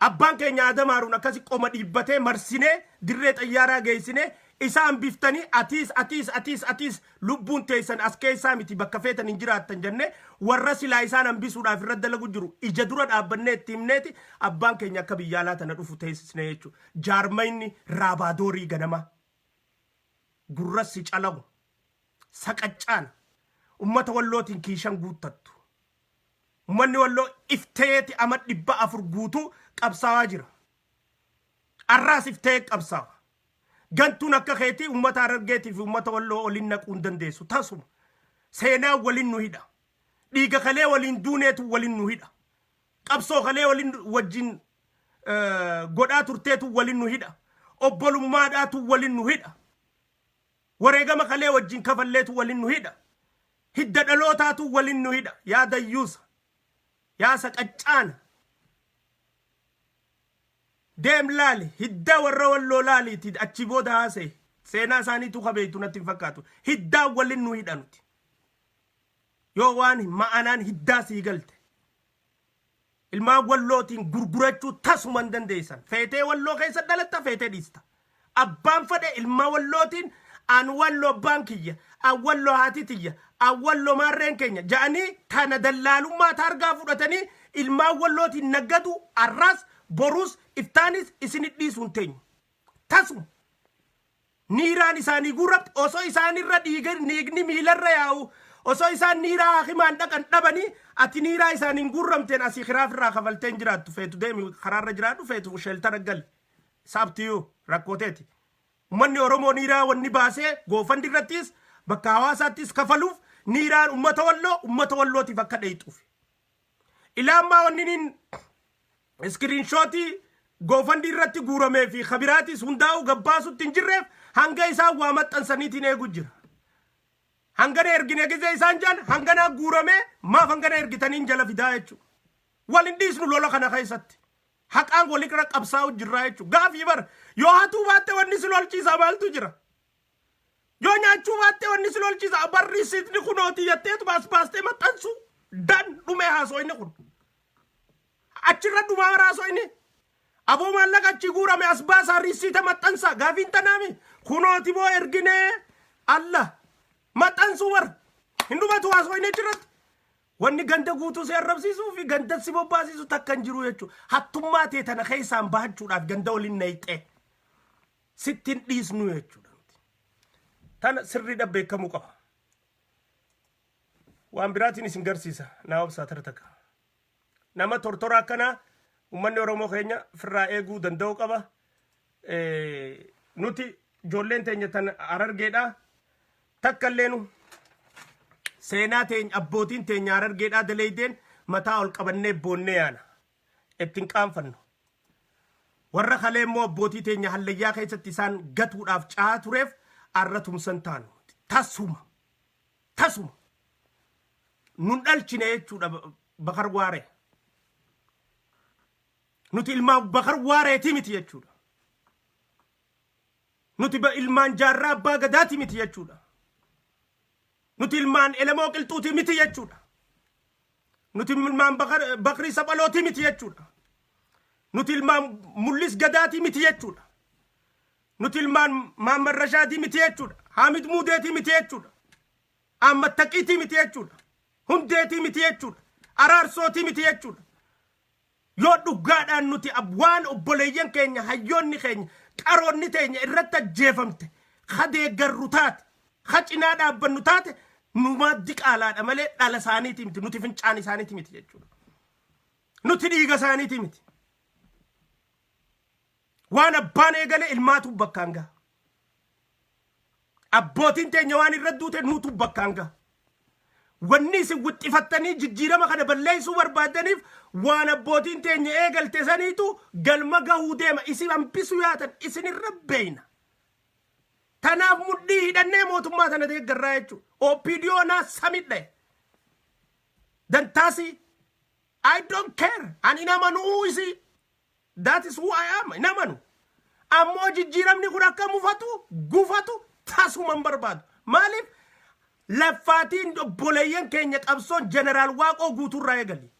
Abbaan keenya Adam Haaruun akkasi qoma dhiibbatee marsinee dirree xayyaaraa geessinee isa hambiftanii atiis atiis atiis atiis lubbuun teessan as keessaa miti bakka feetan hin jiraattan jennee warra silaa isaan hambisuudhaaf irra dalagu jiru ija dura dhaabbannee itti himneeti abbaan keenya akka biyya alaa tana dhufu teessisne jechuudha. Jaarmayni raabaadoorii ganamaa gurrassi calawu saqaccaana ummata wallootiin kiishan guuttattu. Ummanni Walloo ifteeti ama 400 guutuu qabsaawaa jira. Arraas iftee qabsaawa. Gantuun akka keetii ummata Harargeetii fi ummata Walloo olin naquu hin dandeessu. Tasuma. Seenaa walin nu hidha. Dhiiga kalee waliin duuneetu walin nu hidha. Qabsoo kalee walin wajjin godhaa turteetu walin nu hidha. Obbolummaadhaatu walin nu hidha. Wareegama kalee wajjin kafalleetu walin nu hidha. Hidda dhalootaatu walin nu hidha. Yaa dayyuusa. Yaa saqaccaana. Deem laali. Hidda warra walloo laaliiti achi booda haasa'e. Seenaa isaaniitu kabeeytu natti hin fakkaatu. Hiddaa walin nu hidha nuti. Yoo waan ma'anaan hiddaa sii galte. Ilmaan wallootiin gurgurachuu tasuma hin dandeessan. Feetee walloo keessa dhalatta feetee dhiista. Abbaan fedhe ilma wallootiin an walloo abbaan kiyya, an walloo haati tiyya, an walloo maarreen keenya ja'anii tana dallaalummaa taargaa fudhatanii ilmaan wallootiin naggadu arraas boruus iftaanis isinit dhiisuu hin teenyu. Tasuma. Niiraan isaanii guurramte osoo isaanirra dhiigni miilarra yaa'u osoo isaan niiraa hakimaan dhaqan dhabanii ati niiraa isaaniin guurramteen asii kiraaf irraa kafalteen jiraattu feetu deemi karaarra jiraadhu feetu sheeltara gali. Saabtiyuu rakkooteeti. Uummanni Oromoo niiraa wanni baasee goofandi irrattis bakka hawaasaattis kafaluuf niiraan uummata walloo uummata wallootiif akka dheeyxuuf. Ilaammaa wanni niin iskiriinshootii goofandii irratti guuramee fi kabiraatis hundaa'uu gabbaasutti hin jirreef hanga isaan waa maxxansaniitiin eegu jira. Hangana ergine gizee isaan jaan hangana guuramee maaf hangana ergitaniin jala fidaa jechuudha. Wal hin dhiisnu lola kana keessatti. Haqaan walirra qabsaa'u jirraa jechuudha. Gaafii bara yoo hatuu baatte wanni si lolchiisaa maaltu jira? Yoo nyaachuu baatte wanni si lolchiisa barri sitni kunooti jetteetu baas baastee maxxansu dan dhumee haasoo inni kun. Achirra dhumaa haasoo inni. Aboo maallaqa achi guurame as baasaa riisiita maxxansaa gaafiin tanaami kunooti boo erginee alla maxxansuu bara hin dhumatu haasoo inni achirratti. Wanni ganda guutuu si arrabsiisuu fi ganda si bobbaasisu takka hin jiru jechuudha. Hattummaa tee tana keessaan bahachuudhaaf ganda waliin nayxee. Sitti hin dhiisnu jechuudha. Tana sirriidha beekamuu qaba. Waan biraatiin isin garsiisa. Naa obsaa tara takka. Nama tortora akkanaa uummanni Oromoo keenya firraa eeguu danda'uu qaba. Nuti ijoolleen teenya tan Harargeedha. Takka illee nu seenaa teenya abbootiin teenya Harargeedhaa daleeydeen mataa ol qabannee boonnee yaana. Ittiin qaanfannu. Warra kalee immoo abbootii teenya hallayyaa keessatti isaan gatuudhaaf ca'aa tureef arra tumsan taanu. Tasuma. Tasuma. Nun dhalchine jechuudha Bakar Waaree. Nuti ilmaan Bakar Waareetii miti jechuudha. Nuti ilmaan jaarraa abbaa gadaati miti jechuudha. Nuti ilmaan Elemoo Qilxuutii miti jechuudha. Nuti ilmaan Bakrii Saphalootii miti jechuudha. Nuti ilmaan Mul'is Gadaatii miti jechuudha. Nuti ilmaan Mahammad Rashaadii miti jechuudha. Haamid Muudeetii miti jechuudha. Ahmad Taqiitii miti jechuudha. Hundeetii miti jechuudha. Araarsootii miti jechuudha. Yoo dhugaadhaan nuti waan obboleeyyan keenya hayyoonni keenya qaroonni teenya irratti ajjeefamte ka deeggarru taate ka cinaa dhaabbannu taate numaa diqaalaadha malee dhala isaaniiti miti nuti fincaan isaaniiti miti jechuudha. Nuti dhiiga isaaniiti miti. Waan abbaan eegale ilmaatu bakkaan gaha. Abbootiin teenya waan irra duute nuutu bakkaan gaha. Wanni isin wixxifattanii jijjiirama kana balleessuu barbaaddaniif waan abbootiin teenya eegalte saniitu galma gahuu deema. Isin hambisu yaatan isinirra beeyna. Tanaaf mudhii hidhannee mootummaa tana deeggarraa jechuudha. OPDO naa samidha. Dantaasi I don't care. Ani hin amanuu isii. That is who I am. Hin amanu. Ammoo jijjiiramni kun akka mufatu, gufatu tasuma hin barbaadu. Maaliif? Laffaatiin obboleeyyan keenya qabsoon Jeneraal Waaqoo Guutuurraa eegali.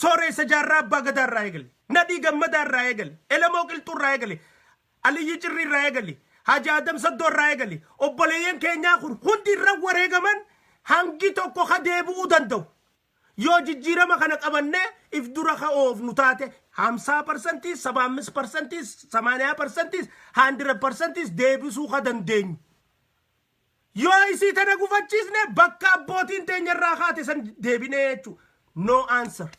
Sooreessa Jaarraa Abbaa Gadaarraa eegali. Nadhii Gammadaarraa eegali. Elemoo Qilxuurraa eegali. Aliyyi Cirriirraa eegali. Haji Adam Saddoorraa eegali. Obboleeyyan keenyaa kun hundi irra wareegaman hangi tokko ka deebi'uu danda'u. Yoo jijjiirama kana qabannee if dura ka oofnu taate 50 parsantiis, 75 parsantiis, 80 parsantiis, 100 parsantiis deebisuu ka dandeenyu. Yoo isii tana gufachiisne bakka abbootiin teenya irraa kaate san deebinee jechuudha. No answer.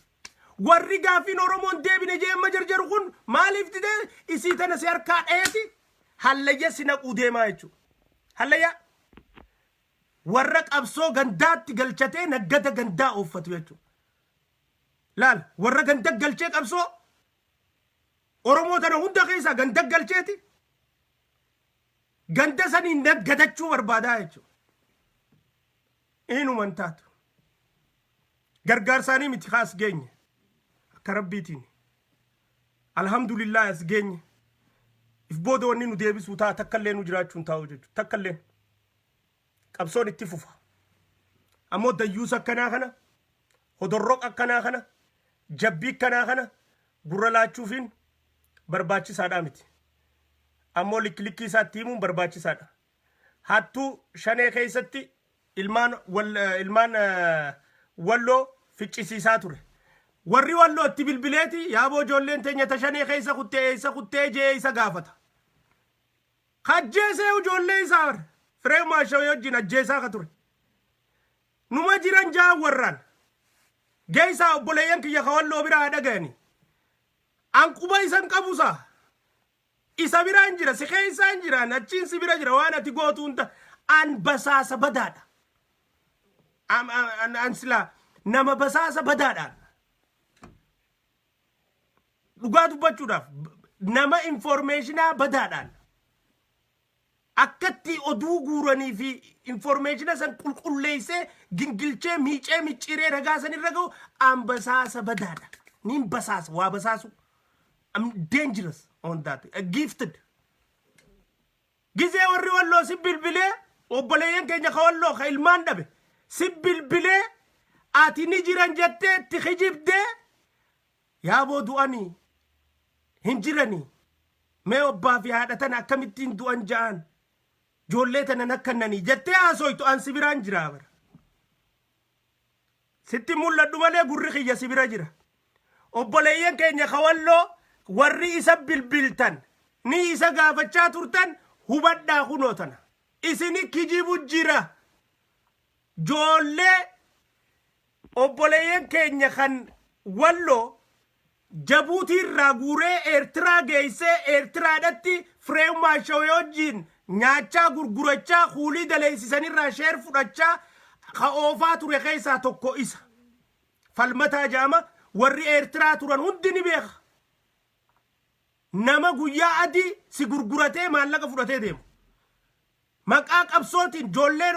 Warri gaaffiin Oromoon deebine jee amma jarjaru kun maaliif didee isii tana si harkaa dheeti hallayya si naquu deemaa jechuudha. Hallayyaa. Warra qabsoo gandaatti galchatee naggada gandaa ooffatu jechuudha. Laal, warra ganda galchee qabsoo Oromoo tana hunda keessaa ganda galcheeti ganda saniin naggadachuu barbaadaa jechuudha. Inuman taatu. Gargaarsaanii miti kaas geenye. Akka rabbiitiin. Alhamdulillah as geenye. If booda wanni nu deebisuu ta'a takkallee nu jiraachuu hin taa'u jechuudha. Takkallee. Qabsoon itti fufa. Ammoo dayyuusa akkanaa kana, hodorroqa akkanaa kana, jabbii akkanaa kana gurra laachuufiin barbaachisaadhaa miti. Ammoo likki likkii isaatti himuun barbaachisaadha. Hattuu shanee keessatti ilmaan ilmaan walloo ficcisiisaa ture. Warri walloo itti bilbileeti yaaboo ijoolleen teenya ta shanee keessa kuttee eessa kuttee jee isa gaafata. Ajjeesee ijoollee isaa bar. Firee Maashawee wajjin ajjeesaa ka ture. Numa jiran jaan warraan. Geessaa obboleeyyan kiyya ka walloo biraa haa dhagayanii. An quba isan qabusaa. Isa biraan jira, si keessaan jira, achiin si bira jira waan ati gootu hunda. An basaasa badaadha. An silaa nama basaasa badaadhaan. Dhugaa dubbachuudhaaf nama informationaa badaadhaan akkatti oduu guuranii fi informationa san qulqulleessee gingilchee miicee micciiree ragaa san irra ga'u an basaasa badaadha. Nin basaasa waa basaasu. I'm dangerous on that. Gifted. Gizee warri walloo si bilbilee obboleeyyan keenya ka walloo ka ilmaan dhabe si bilbilee ati ni jiran jettee itti kijibdee yaaboo du'anii hin jiranii mee obbaa fi haadha tana akkamittiin du'an ja'an ijoollee tana nakkannanii jettee haasoytu an si biraan jiraa bara. Sitti mul'adhu malee gurri kiyya si bira jira. Obboleeyyan keenya ka walloo warri isa bilbiltan ni isa gaafachaa turtan hubadhaa kunoo tana. Isini kijibu jira. Joollee obboleeyyan keenya kan walloo Jabuutii irraa guuree Eertiraa geessee Eertiraadhatti Fireew Maashawee wajjin nyaachaa gurgurachaa kuulii daleessisanirraa share fudhachaa ka oofaa ture keessaa tokko isa. Falmataa jedhama. Warri Eertiraa turan hundi ni beeka. Nama guyyaa adii si gurguratee maallaqa fudhatee deemu. Maqaa qabsootiin ijoolleen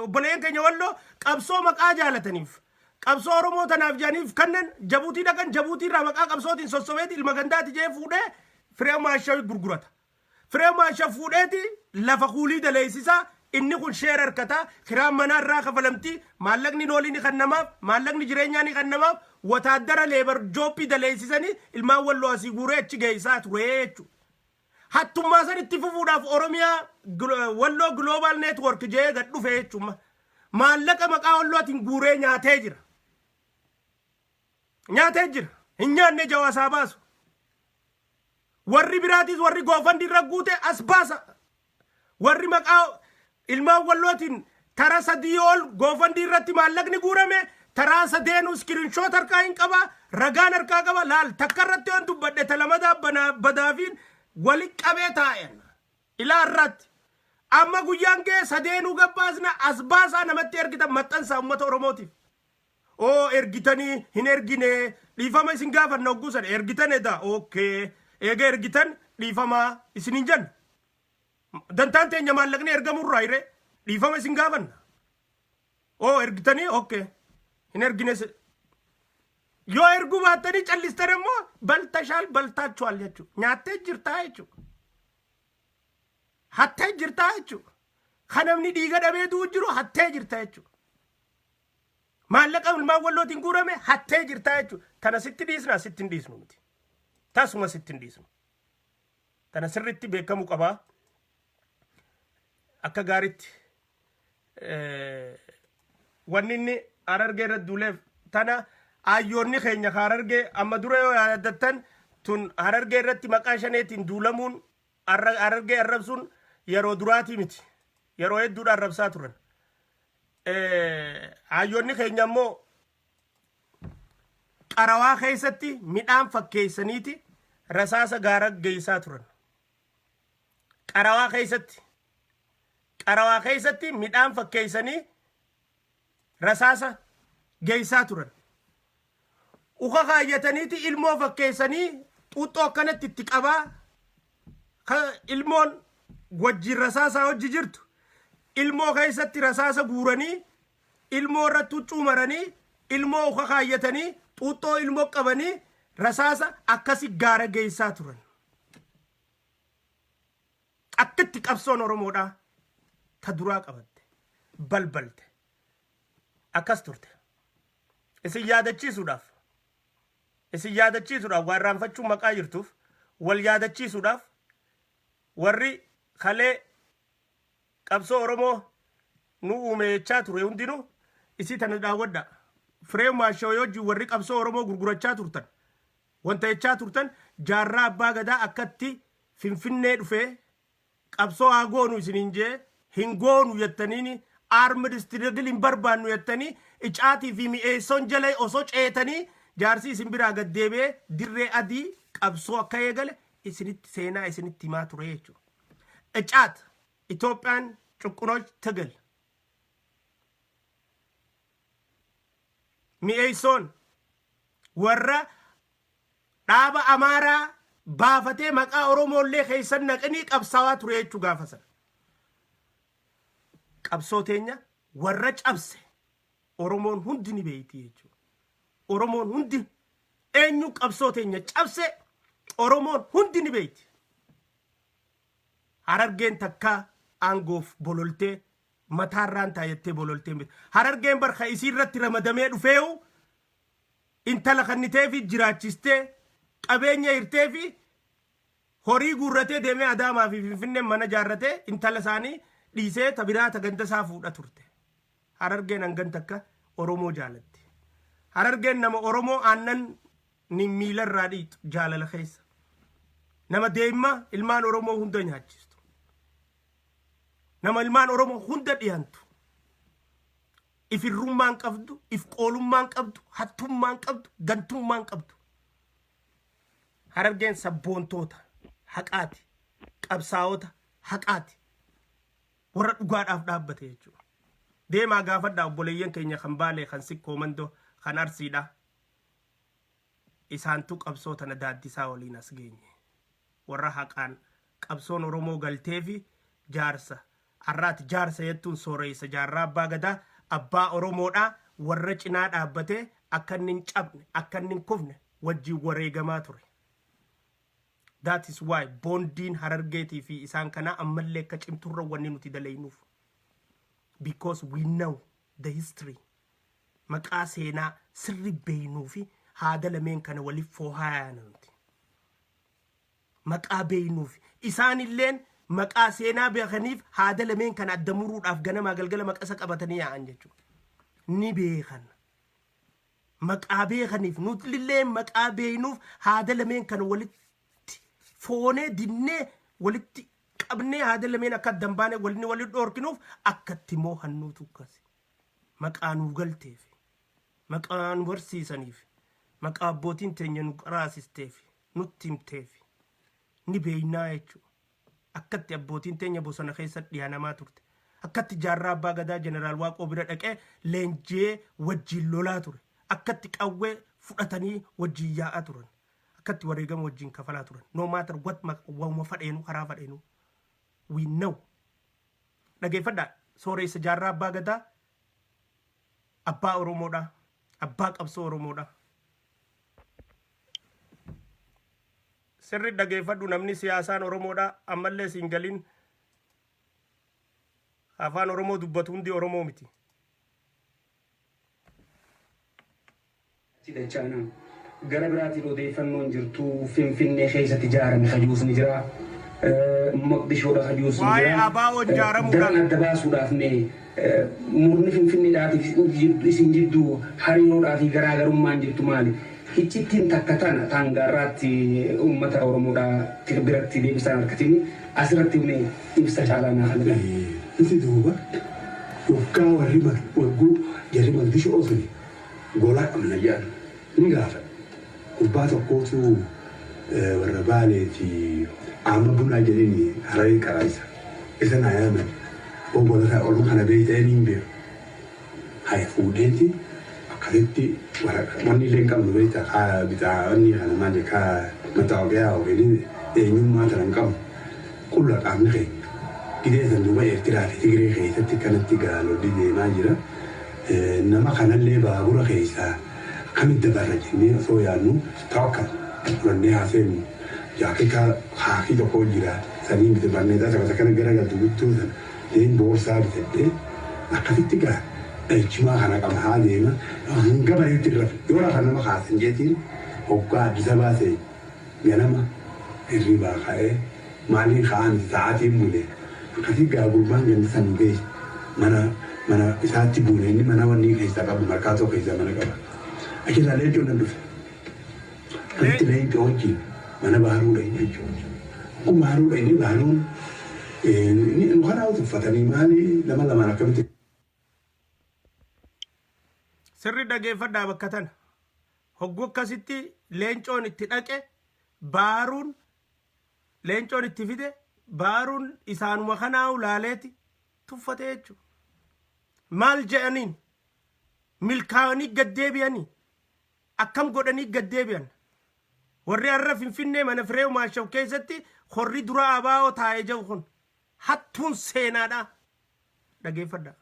obboleeyyan keenya walloo qabsoo maqaa jaalataniif qabsoo Oromoo tanaaf jedhaniif kanneen Jabuutii dhaqan Jabuutii irraa maqaa qabsootiin sossobeeti ilma gandaati jee fuudhee Firee Maashawi gurgurata. Firee Maasha fuudheeti lafa kuulii daleessisaa inni kun share harkataa kiraan manaa irraa kafalamti maallaqni noolii ni kannamaaf maallaqni jireenyaa ni kannamaaf wataaddara labor job daleessisanii ilmaan walloo asii guuree achi geessaa ture jechuudha. Hattummaa san itti fufuudhaaf Oromiyaa Walloo Global Network jee gad dhufe jechuudha. Maallaqa maqaa wallootiin guuree nyaatee jira. Nyaatee jira. Hin nyaanne jawaasaa baasu. Warri biraatis warri GoFundMe irra guute as baasa. Warri maqaa ilmaan wallootiin tara 3 ol GoFundMe irratti maallaqni guurame taraa sadeenu screenshot harkaa hin qaba ragaan harkaa qaba laal takka irratti yoon dubbadhe talamadaa badaafiin wali qabee taa'en ilaa irratti. Amma guyyaan ga'e, sadeenuu gabbaasna, as baasaa, namatti ergitan, maxxansaa uummata Oromootiif. Oo, ergitanii hin ergine, dhiifama isin gaafanna. Hogguu sana ergitan edaa, okay, eega ergitan dhiifama isin hin jenna. Dantaan teenya maallaqni ergamurraa hiree dhiifama isin gaafanna. Oo, ergitanii, okay, hin ergine yoo erguu baattanii callistan immoo በልተሻል በልታችኋል jechuudha. Nyaattee jirtaa jechuudha. Hattee jirtaa jechuudha. Kan namni dhiiga dhabee du'u jiru hattee jirta jechuudha. Maallaqa ilmaan wallootiin guurame hattee jirtaa jechuudha. Tana sitti dhiisna, sitti hin dhiisnu nuti. Tasuma sitti hin dhiisnu. Tana sirriitti beekamuu qabaa. Akka gaariitti wanni inni Harargee irratti duuleef tana. Ayyoonni keenya Harargee amma dura yoo yaadattan, tun Harargee irratti maqaa shaneetiin duulamuun, Harargee arrabsuun yeroo duraatii miti. Yeroo hedduudha arrabsaa turan. Hayyoonni keenya immoo qarawaa keessatti midhaan fakkeessaniiti rasaasa gaara geessaa turan. Qarawaa keessatti midhaan fakkeessanii rasaasa geessaa turan. Uka kaayyataniiti ilmoo fakkeessanii xuuxxoo akkanatti itti qabaa, ilmoon wajjin rasaasaa hojii jirtu, ilmoo keessatti rasaasa guuranii, ilmoo irratti huccuu maranii, ilmoo uka kaayyatanii, xuuxxoo ilmoo qabanii, rasaasa akkasi gaara geessaa turan. Akkitti qabsoon Oromoodhaa ta duraa qabatte balbalte akkas turte. Isin yaadachiisuudhaaf waa irraanfachuun maqaa jirtuuf, wal yaadachiisuudhaaf, warri kalee qabsoo Oromoo nu uume jechaa ture hundinuu isii tana daawwadha. Firee maashoo wajjin warri qabsoo Oromoo gurgurachaa turtan, wanta jechaa turtan, jaarraa abbaa gadaa akkatti Finfinnee dhufee qabsoo haa goonu isiniin jee, hin goonu jettaniini, armed struggle hin barbaannu jettanii, icaatii fi mi'eessoon jala osoo ceetanii, jaarsi isin biraa gad deebi'ee dirree adii qabsoo akka eegale isinitti seenaa isinitti himaa ture jechuudha. እጫት ኢትዮጵያን ጭቁኖች ትግል mi'eessoon warra dhaaba Amaaraa baafatee maqaa Oromoollee keessan naqanii qabsaawaa ture jechuu gaafa sana. Qabsoo teenya warra cabse Oromoon hundi ni beeyti jechuudha. Oromoon hundi eenyu qabsoo teenya cabse Oromoon hundi ni beeyti. Harargeen takka aangoof bololtee mataarraan taayattee bololtee miti. Harargeen barka isii irratti ramadamee dhufeewu intala kannitee fi jiraachistee, qabeenya hirtee fi horii guurratee deemee Adaamaa fi Finfinneen mana jaarratee, intala isaanii dhiisee ta biraa ta ganda isaa fuudha turte. Harargeen hangan takka Oromoo jaalatti. Harargeen nama Oromoo aannan ni miilarraa dhiitu jaalala keessa. Nama deemma ilmaan Oromoo hunda nyaachistu. Nama ilmaan Oromoo hunda dhiyaantu. Ifirrummaan qabdu, if qoolummaan qabdu, hattummaan qabdu, gantummaan qabdu. Harargeen sabboontoota haqaati. Qabsaa'ota haqaati. Warra dhugaadhaaf dhaabbate jechuudha. Deemaa gaafadhaa obboleeyyan keenya kan Baalee, kan Sikkoo Mandoo, kan Arsiidha. Isaantu qabsoo tana daaddisaa waliin as geenye. Warra haqaan qabsoon Oromoo galtee fi jaarsa. Har'aati jaarsa jettuun sooreessa jaarraa abbaa gadaa, abbaa Oromoodhaa, warra cinaa dhaabbatee akka inni hin cabne, akka inni hin kufne wajjin wareegamaa ture. That is why bondiin Harargeetii fi isaan kanaa ammallee akka cimturra wanni nuti dalaynuuf. Because we know the history. Maqaa seenaa sirri beeynuu fi haada lameen kana waliif foohaa nuti. Maqaa beeynuuf isaanilleen maqaa seenaa beekaniif haada lameen kana adda muruudhaaf ganamaa galgala maqasa qabatanii yaa'an jechuudha. Ni beekan. Maqaa beekaniif nutillee maqaa beeynuuf haada lameen kana walitti foonee dinnee walitti qabnee, haada lameen akka adda hin baane walni walitti dhoorkinuuf akkatti moohannuutu akkasi. Maqaa nuu galteef, maqaa nu barsiisaniif, maqaa abbootiin teenya nu qaraasisteef, nutti himteef ni beeynaa jechuudha. Akkatti abbootiin teenya bosona keessa dhiyaanamaa turte. Akkatti Jaarraa Abbaa Gadaa Jeneraal Waaqoo bira dhaqee leenji'ee wajjin lolaa ture. Akkatti qawwee fudhatanii wajjin yaa'aa turan. Akkatti wareegama wajjin kafalaa turan. No matter what, wauma fadheenu, karaa fadheenu. We know. Dhageeffadhaa, Sooreessa Jaarraa Abbaa Gadaa abbaa Oromoodha. Abbaa qabsoo Oromoodha. Sirri dhageeffadhu, namni siyaasaan Oromoodha. Ammallee siin galin, afaan Oromoo dubbatu hundi Oromoo miti. Dachaanaa gara biraatiin odeeffannoon jirtu Finfinnee keessatti ijaarame kajuus ni jira. Moqdishoodha kajuus ni Waa'ee jira. ABO ijaaramuudhaan. Daran adda baasuudhaaf mee murni Finfinneedhaatiif isin jidduu hariiroodhaa fi garaagarummaan jirtu maali? Hiccittiin takka tana taangaarraatti uummata Oromoodhaa biratti deebisaan harkatiin asirratti mee ibsa caalaa naa kennitan. Nuti duuba waggaa warri wagguu jarri Moqdishoo suni gola qabna jedhan ni gaafadhe. Gurbaa tokkootu warra Baalee fi Aama Bunaa jedhini Hararii qaraayisa. Isa naa yaaman. Abboo, gola kana, olma kana beeyta? Inni hin beeku. Haya, fuudheeti akkasitti wanni illee hin qabnu, beekta, kaa bitaa wanni kana maali, kaa mataawoqiyaa yookiin eenyummaa tana hin qabnu. Qulla qaamni keenya. Gidee san duuba Eertiraa fi Tigree keessatti kanatti gaalolli deemaa jira. Nama kanallee baabura keessaa akkamitti dabarra jennee osoo yaadnu, tawakkal fudhannee haa seennu. Jaaketa kaakii tokko jira, saniin bite, barneexaa takka takkana garagaltu guddoo sana leen boorsaa bitadhee akkasitti gaa jimaa kana qaba haa deema, hanga bari'utti hin rafe. Yoo rafan nama kaasan jeetiin hoggaa Addis Ababaa seene ganama hirribaa ka'ee, maaliin ka'aa miti, sa'aatiin bule. Akkasii gaa gurbaan ganda san nu geesse, mana isaatti buune. Inni mana wanni keessaa qabu, Markaatoo keessaa mana qaba. Achirraa Leencoon nan dhufe. Akkasitti Leencoo wajjin mana Baharuu dhaqne jechuudha. Kun Baharuu dhaqne, Baharuun nu kanaa tuffatanii maali, lama lamaan akkamitti. Sirri dhageeffadhaa bakka tana. Hogguu akkasitti Leencoon itti dhaqe, Baaruun Leencoon itti fide, Baaruun isaanuma kanaa ulaaleeti tuffate jechuudha. Maal jedhaniin milkaa'anii gad deebi'anii, akkam godhanii gad deebi'an? Warri har'a Finfinnee mana Fireew Maashaw keessatti horri dura ABO taa'ee jiru kun hattuun seenaadha. Dhageeffadhaa.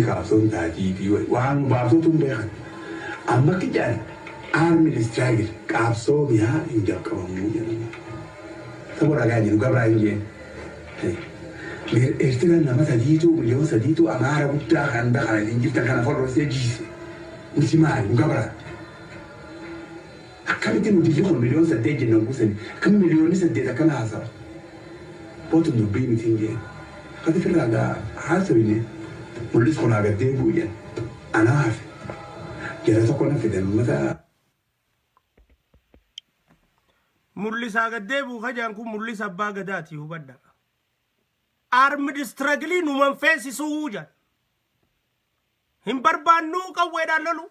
Qabsoon taatii fi waan baasootu hin beekan. Amma akka jedhan armed struggle, qabsoo mi'aa hin jalqabamuu jedhama. Saba dhagaa jiru gabraa hin jeen. Eertiraan nama sadiitu, miliyoon 3tu Amaara guddaa kan kana isin jirtan kana forrorsee jiise. Nuti maali, nu gabraa? Akkamitti nuti kun miliyoon 8 jenna guusan, akkami miliyoonni 8 akkana haasawa? Bootu dubbii miti hin jeen. Akkati firraa gaa haasawine, mul'is kun haa gad deebi'u jedhan. Anaa hafe. Jara tokko na fidan uummata. Mul'isaa gad deebi'u kajaan kun Mul'isa Abbaa Gadaati, hubadha. Armed struggle numan feesisuu jedhan. Hin barbaannuu qawweedhaan lolu.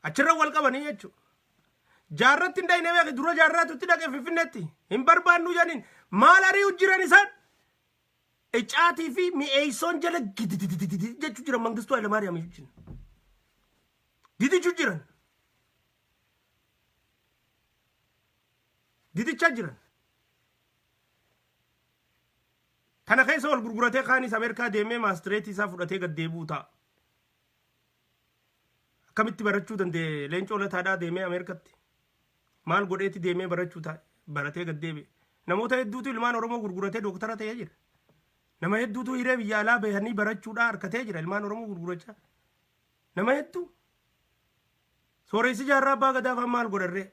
Achirra wal qabanii jechuudha. Jaarratti hin dhayne beeki, dura Jaarraatu itti dhaqe Finfinneetti. Hin barbaannuu jedhaniin. Maal ari'u jiran isaan? Icaatii fi mi'eessoon jala gidididididi jechuu jiran, Mangistuu Hayilamaariyaam wajjin. Didichuu jiran. Didichaa jiran. Kana keessa wal gurguratee kaanis Ameerikaa deemee maastireetii isaa fudhatee gad deebi'uu ta'a. Akkamitti barachuu danda'e Leencoo Lataadhaa deemee Ameerikatti? Maal godheeti deemee barachuu ta'a, baratee gad deebi'e? Namoota hedduutu ilmaan Oromoo gurguratee dooktara ta'ee jira. Nama hedduutu hiree biyya alaa bahanii barachuudhaa harkatee jira ilmaan Oromoo gurgurachaa. Nama hedduu. Sooressi Jaarraa Abbaa Gadaa fa'aa maal godharree?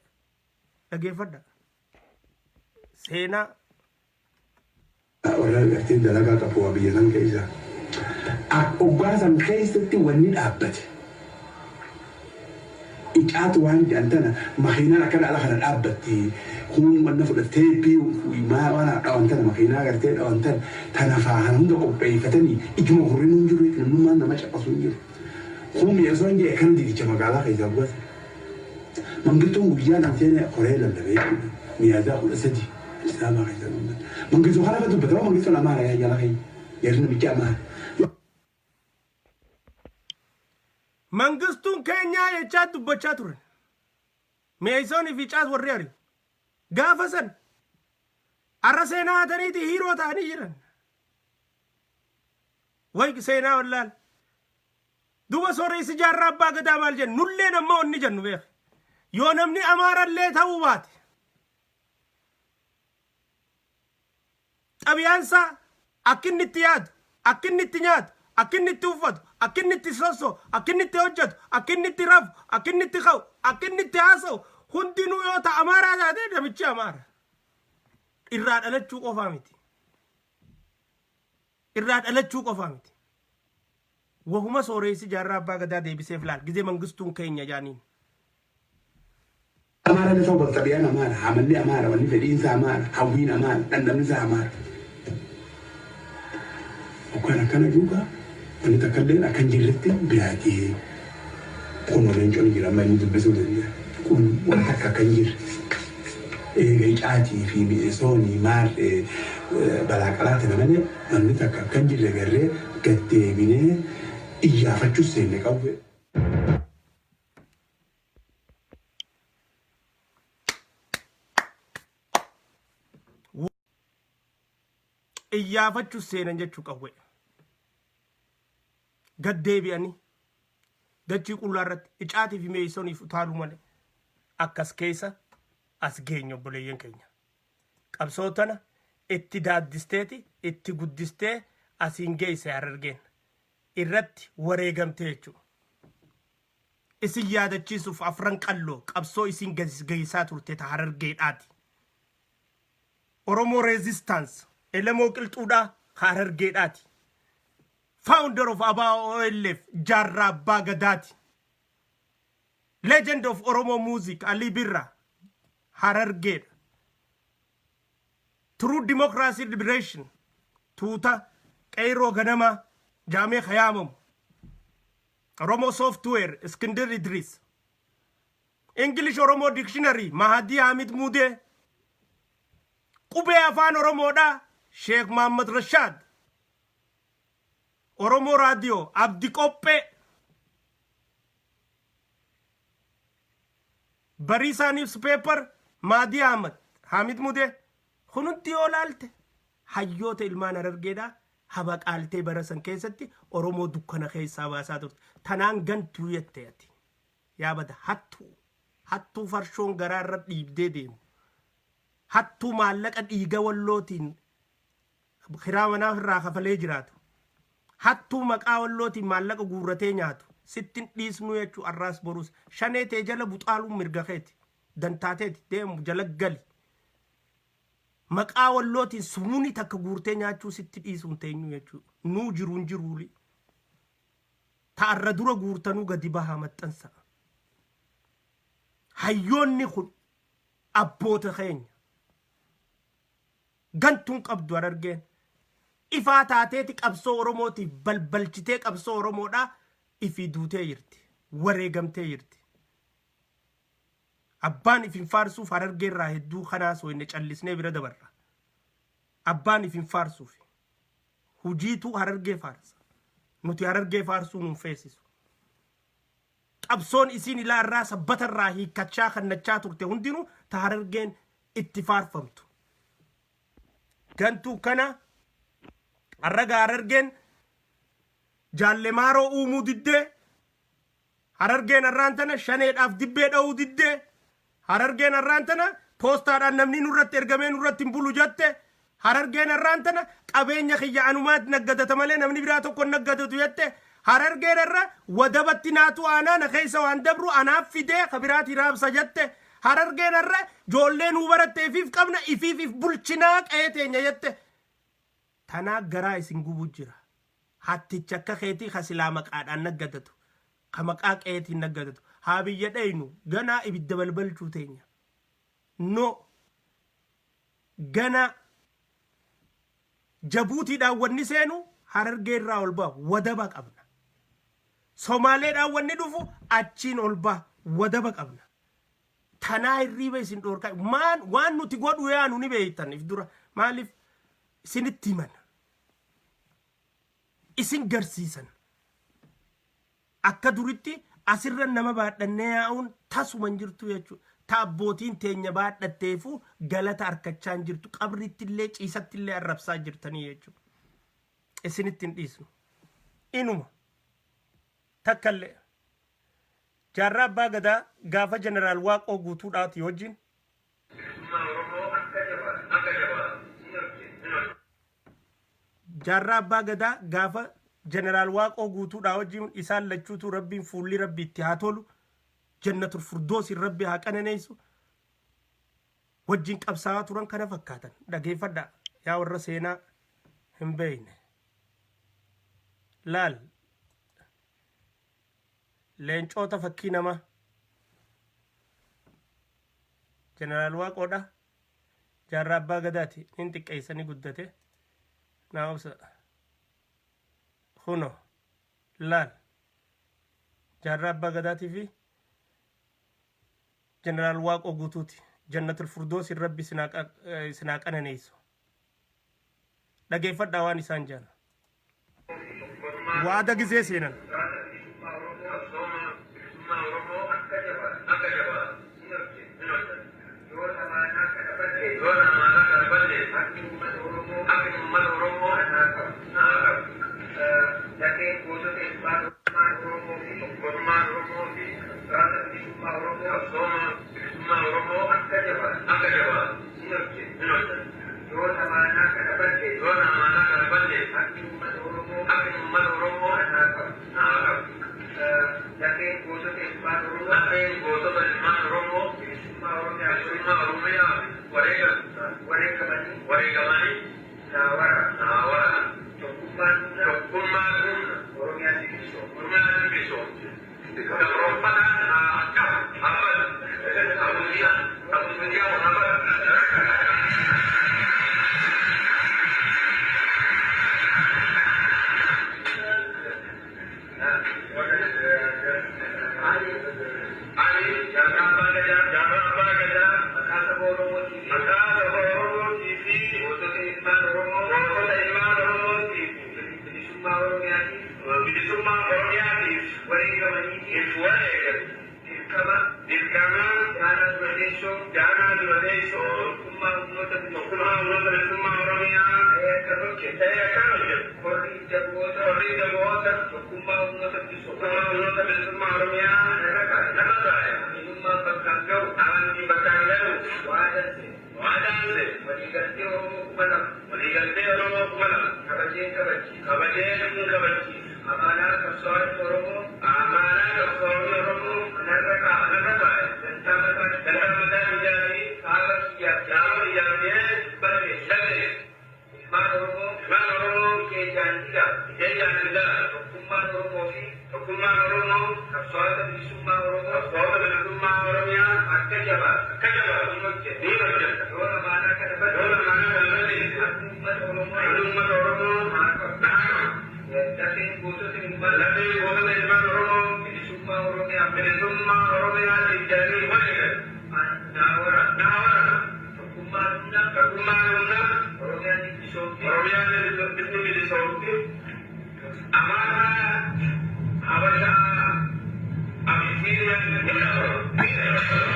Dhageeffadha. Seenaa. Warra gartee dalagaa qabu waa biyya san keessa. Hoggaa san keessatti wanni dhaabbate. Icaatu waan jedhan tana makiinaan akka dhala kana dhaabbatti. Kun wanna fudhattee maa waan dhawan tana, makiinaa gartee dhawan tana tana faa kana hunda qopheeffatanii ijuma hurriin hin jiru, namnummaan nama caqasu hin jiru. Kun osoo hin jedhe kana didicha magaalaa keessaa bu'ate. Mangistuun guyyaan an seene koree lallabee jechuudha. Miyaaziyaa 13 Addis Ababaa keessa dubbata. Mangistuu kana fa dubbata Mangistuun Amaara yaa jala keenya. Jarri namichi Amaara. Mangistuun keenyaa jechaa dubbachaa turan. Meeysoonii fi caas warri ari'u. Gaafa san arra seenaa hataniiti hiiroo ta'anii jiran. Way seenaa wallaal. Duba sooreessi jaarraa abbaa gadaa maal jennu nulleen amma onni jennu beeka. Yoo namni amaarallee ta'uu baate xabiyaansaa akka inni itti yaadu, akka inni itti nyaatu, akka inni itti uffatu, akka inni itti sossoo, akka inni itti hojjetu, akka inni itti rafu, akka inni itti ka'u, akka inni itti haasa'u hundinuu yoo ta'a amaaraa taate namichi amaara. Irraa dhalachuu qofaa miti. Irraa dhalachuu qofaa miti. Wahuma sooreessi jaarraa abbaa gadaa deebiseef laal gizee mangistuun keenya jaaniin. Amaara illee ta'uu baatu xabiyaan Amaara, amalli Amaara, wanni fedhiinsa Amaara, hawwiin Amaara, dhandhamni isaa Amaara. Hoggaan akkana duuba wanni takka illeen akka hin jirretti biraa gahee kunoo leencoon jira amma inni dubbisuu danda'a. Kun waan takka akka hin jirre. Eega icaatii fi mi'esoonii maarree balaa qalaa tana malee wanni takka akka hin jirre garree gad deebinee iyyaafachuu seenne qawwee. Iyyaafachuu seenan jechuu qawwee. Gad deebi'anii dachii qullaa irratti icaatii fi meeysoniif utaaluu malee akkas keessa as geenye obboleeyyan keenya. Qabsoo tana itti daaddisteeti itti guddistee asiin geesse Harargeen irratti wareegamtee jechuudha. Isin yaadachiisuuf afran qalloo qabsoo isin geessaa turte ta Harargeedhaati. Oromoo Resistance Elemoo Qilxuudhaa Harargeedhaati. Founder of ABO OLF Jaarraa Abbaa Gadaati. Legend of Oromo Music Ali Birra Harargeedha. True Democracy Liberation tuuta qeyroo ganamaa jaamee kayaamamu. Oromo Software Iskindir Idris. English Oromo Dictionary Mahadii Hamid Mudee. Qubee Afaan Oromoodha Sheekh Muhammad Rashaad. Oromoo Raadiyoo Abdi Qophee. Bariisaa Newspaper Maadii Ahmad Hamid Mudee. Kun hundi yoo laalte hayyoota ilmaan Harargeedha habaqaaltee bara san keessatti Oromoo dukkana keessaa baasaa turte. Tanaan gantuu jette ati. Yaa bada hattuu. Hattuu farshoon garaa irra dhiibdee deemu. Hattuu maallaqa dhiiga wallootiin kiraa manaa irraa kafalee jiraatu. Hattuu maqaa wallootiin maallaqa guurratee nyaatu. Sittin dhiisnuu jechuu arraas borus. Shanee tee jala buxaaluun mirga keeti. Dantaateeti deemu jala gali. Maqaa wallootiin sumuunii takka guurtee nyaachuu sitti dhiisuun teenyuu jechuu. Nuu jiruun jiruuli. Ta arra dura guurtanuu gadi bahaa maxxansa. Hayyoonni kun abboota keenya. Gantuun qabdu Harargeen. Ifaa taateeti qabsoo Oromootiif balbalchitee qabsoo Oromoodhaa ifii duutee jirti. Wareegamtee jirti. Abbaan ifin faarsuuf Harargee irraa hedduu kanaa sooyne callisnee bira dabarra. Abbaan ifin faarsuuf. Hujiitu Harargee faarsa. Nuti Harargee faarsuu nun feesisu. Qabsoon isiin ilaa irraa sabbata irraa hiikkachaa kannachaa turte hundinuu ta Harargeen itti faarfamtu. Gantuu kana harraga Harargeen jaalle maaroo uumuu diddee Harargeen har'aan tana shaneedhaaf dibbee dha'uu diddee Harargeen har'aan tana poostaadhaan namni nurratti ergamee nurratti hin bulu jette Harargeen har'aan tana qabeenya kiyya anumaatti naggadata malee namni biraa tokko hin naggadatu jette Harargeen har'a wadabatti naatu aanaa na keessa waan dabru anaaf fidee ka biraati raabsa jette Harargeen har'a joollee nuu baratte ifiif qabna ifiif if bulchinaa qe'ee teenya jette Tanaa garaa isin gubu jira. Hatticha akka keetii ka silaa maqaadhaan naggadatu, ka maqaa qe'eetiin naggadatu. Haa biyya dheynu, ganaa ibidda balbalchuu teenya. No. Ganaa. Jabuutiidhaan wanni seenu Harargee irraa ol ba'a. Wadaba qabna. Somaaleedhaan wanni dhufu achiin ol ba'a. Wadaba qabna. Tanaa hirriiba isin dhoorkaa maan waan nuti godhu yaanu ni beeytan if dura maaliif isinitti himan isin garsiisan. Akka duritti asirra nama baadhannee yaa'uun tasuma hin jirtu jechuudha. Ta abbootiin teenya baadhatteefu galata arkachaa hin jirtu. Qabritti illee ciisatti illee arrabsaa jirtanii jechuudha. Isinitti hin dhiisnu. Inuma. Takkallee. Jaarraa Abbaa Gadaa gaafa Jeneraal Waaqoo Guutuudhaati wajjin Jaarraa Abbaa Gadaa gaafa Jeneraal Waaqoo Guutuudhaa wajjin isaan lachuutu Rabbiin fuulli Rabbi itti haa tolu Jannatul Furdoosiin Rabbi haa qananeessu wajjin qabsaa'aa turan kana fakkaatan dhageeffadhaa yaa warra seenaa hin beekne laal Leencoota fakkii namaa. Jeneraal Waaqoodha. Jaarraa Abbaa Gadaati. Nin xiqqeessa ni guddate. Naa obsa. Kuno. Laal. Jaarraa Abbaa Gadaatii fi Jeneraal Waaqoo Guutuuti. Jannatul Furdoosiin Rabbi isin haa qananeessu. Dhageeffadhaa waan isaan jedhan. Waada gizee seenan. Yoon amaanaa kana balleesse. Yoon amaanaa kana balleesse. Haqni uummata Oromoo. Haqni uummata Oromoo. An haa qabu. Na haa qabu. Lafeen gootota ilmaan Oromoo. Lafeen gootota ilmaan Oromoo. Bilisummaa Oromiyaaf. Bilisummaa Oromiyaaf wareegan. Wareegamanii. Wareegamanii. Na haa waraanu. Na haa waraanu. Tokkummaan humna. Tokkummaan humna. Oromiyaan ni bilisoomti. Oromiyaan ni bilisoomti. Gabroonfataan haa cabu, haa badu. Abusiyaan, Abusiyaan haa badu. Ani Jaarraa Abbaa Gadaa, Jaarraa Abbaa Gadaa, maqaa saba Oromootii fi maqaa saba Oromootii fi gootota ilmaan Oromoo, gootota ilmaan Oromootii fi bilisummaa Oromiyaatiif Bilisummaa Oromiyaatiif wareegamaniitiif wareegame. Dirqama Dirqama Itti Aanaa Dura Teessoo Itti Aanaa Dura Teessoo Tokkummaa Humnoota Tokkummaa Humnoota Bilisummaa Oromiyaa ta'ee akkan hojjedhu ta'ee akkan hojjedhu Korri Idda Bu'oota Korri Idda Bu'oota Tokkummaa Humnoota Bilisummaa Humnoota Bilisummaa Oromiyaa narra kaa'e narra kaa'e Aminummaan bakkaan ga'u Amantiin bakkaan ga'u Waadaan seene Waadaan seene Waliigaltee Oromoo 2000 Waliigaltee Oromoo 2000 kabajeen kabachiisa. Kabajeen kabachiisa. Amaanaa qabsaa'onni Oromoo. Amaanaa qabsaa'onni Oromoo. Anarra kaa'an. Anarra kaa'e. Dantaa mataa kiyyaa. Dantaa mataa kiyyaa fi. Dhaaba kiyyaaf jedhee. Dhaaba kiyyaaf jedhee. Balleessu. Balleessu. Ilmaan Oromoo. Ilmaan Oromoo. Ija ijaan ilaalu. Ija ijaan ilaalu. Tokkummaan Oromoo fi. Tokkummaan Oromoo. Qabsaa'ota bilisummaa Oromoo. Qabsaa'ota bilisummaa Oromiyaa. Akka jabaatu. Akka jabaatu. Ni hojjeta. Ni hojjeta. Yoon amaanaa kana balleesse. Yoon amaanaa kana balleesse. Haqni uummata Oromoo. Haqni uummata Oromoo. Na haa qabu. Na haa qabu. Lafeen gootota ilmaan. Lafeen gootota ilmaan Oromoo. Bilisummaa Oromiyaaf. Bilisummaa Oromiyaatiif jedhanii wareegan. Na haa waraanu. Na haa waraanu. Tokkummaan humna. Tokkummaan humna. Oromiyaan ni bilisoomti. Oromiyaan ni bilisoomti. Amaaraa, Habashaa, Abisiiniyaan ni dhabama.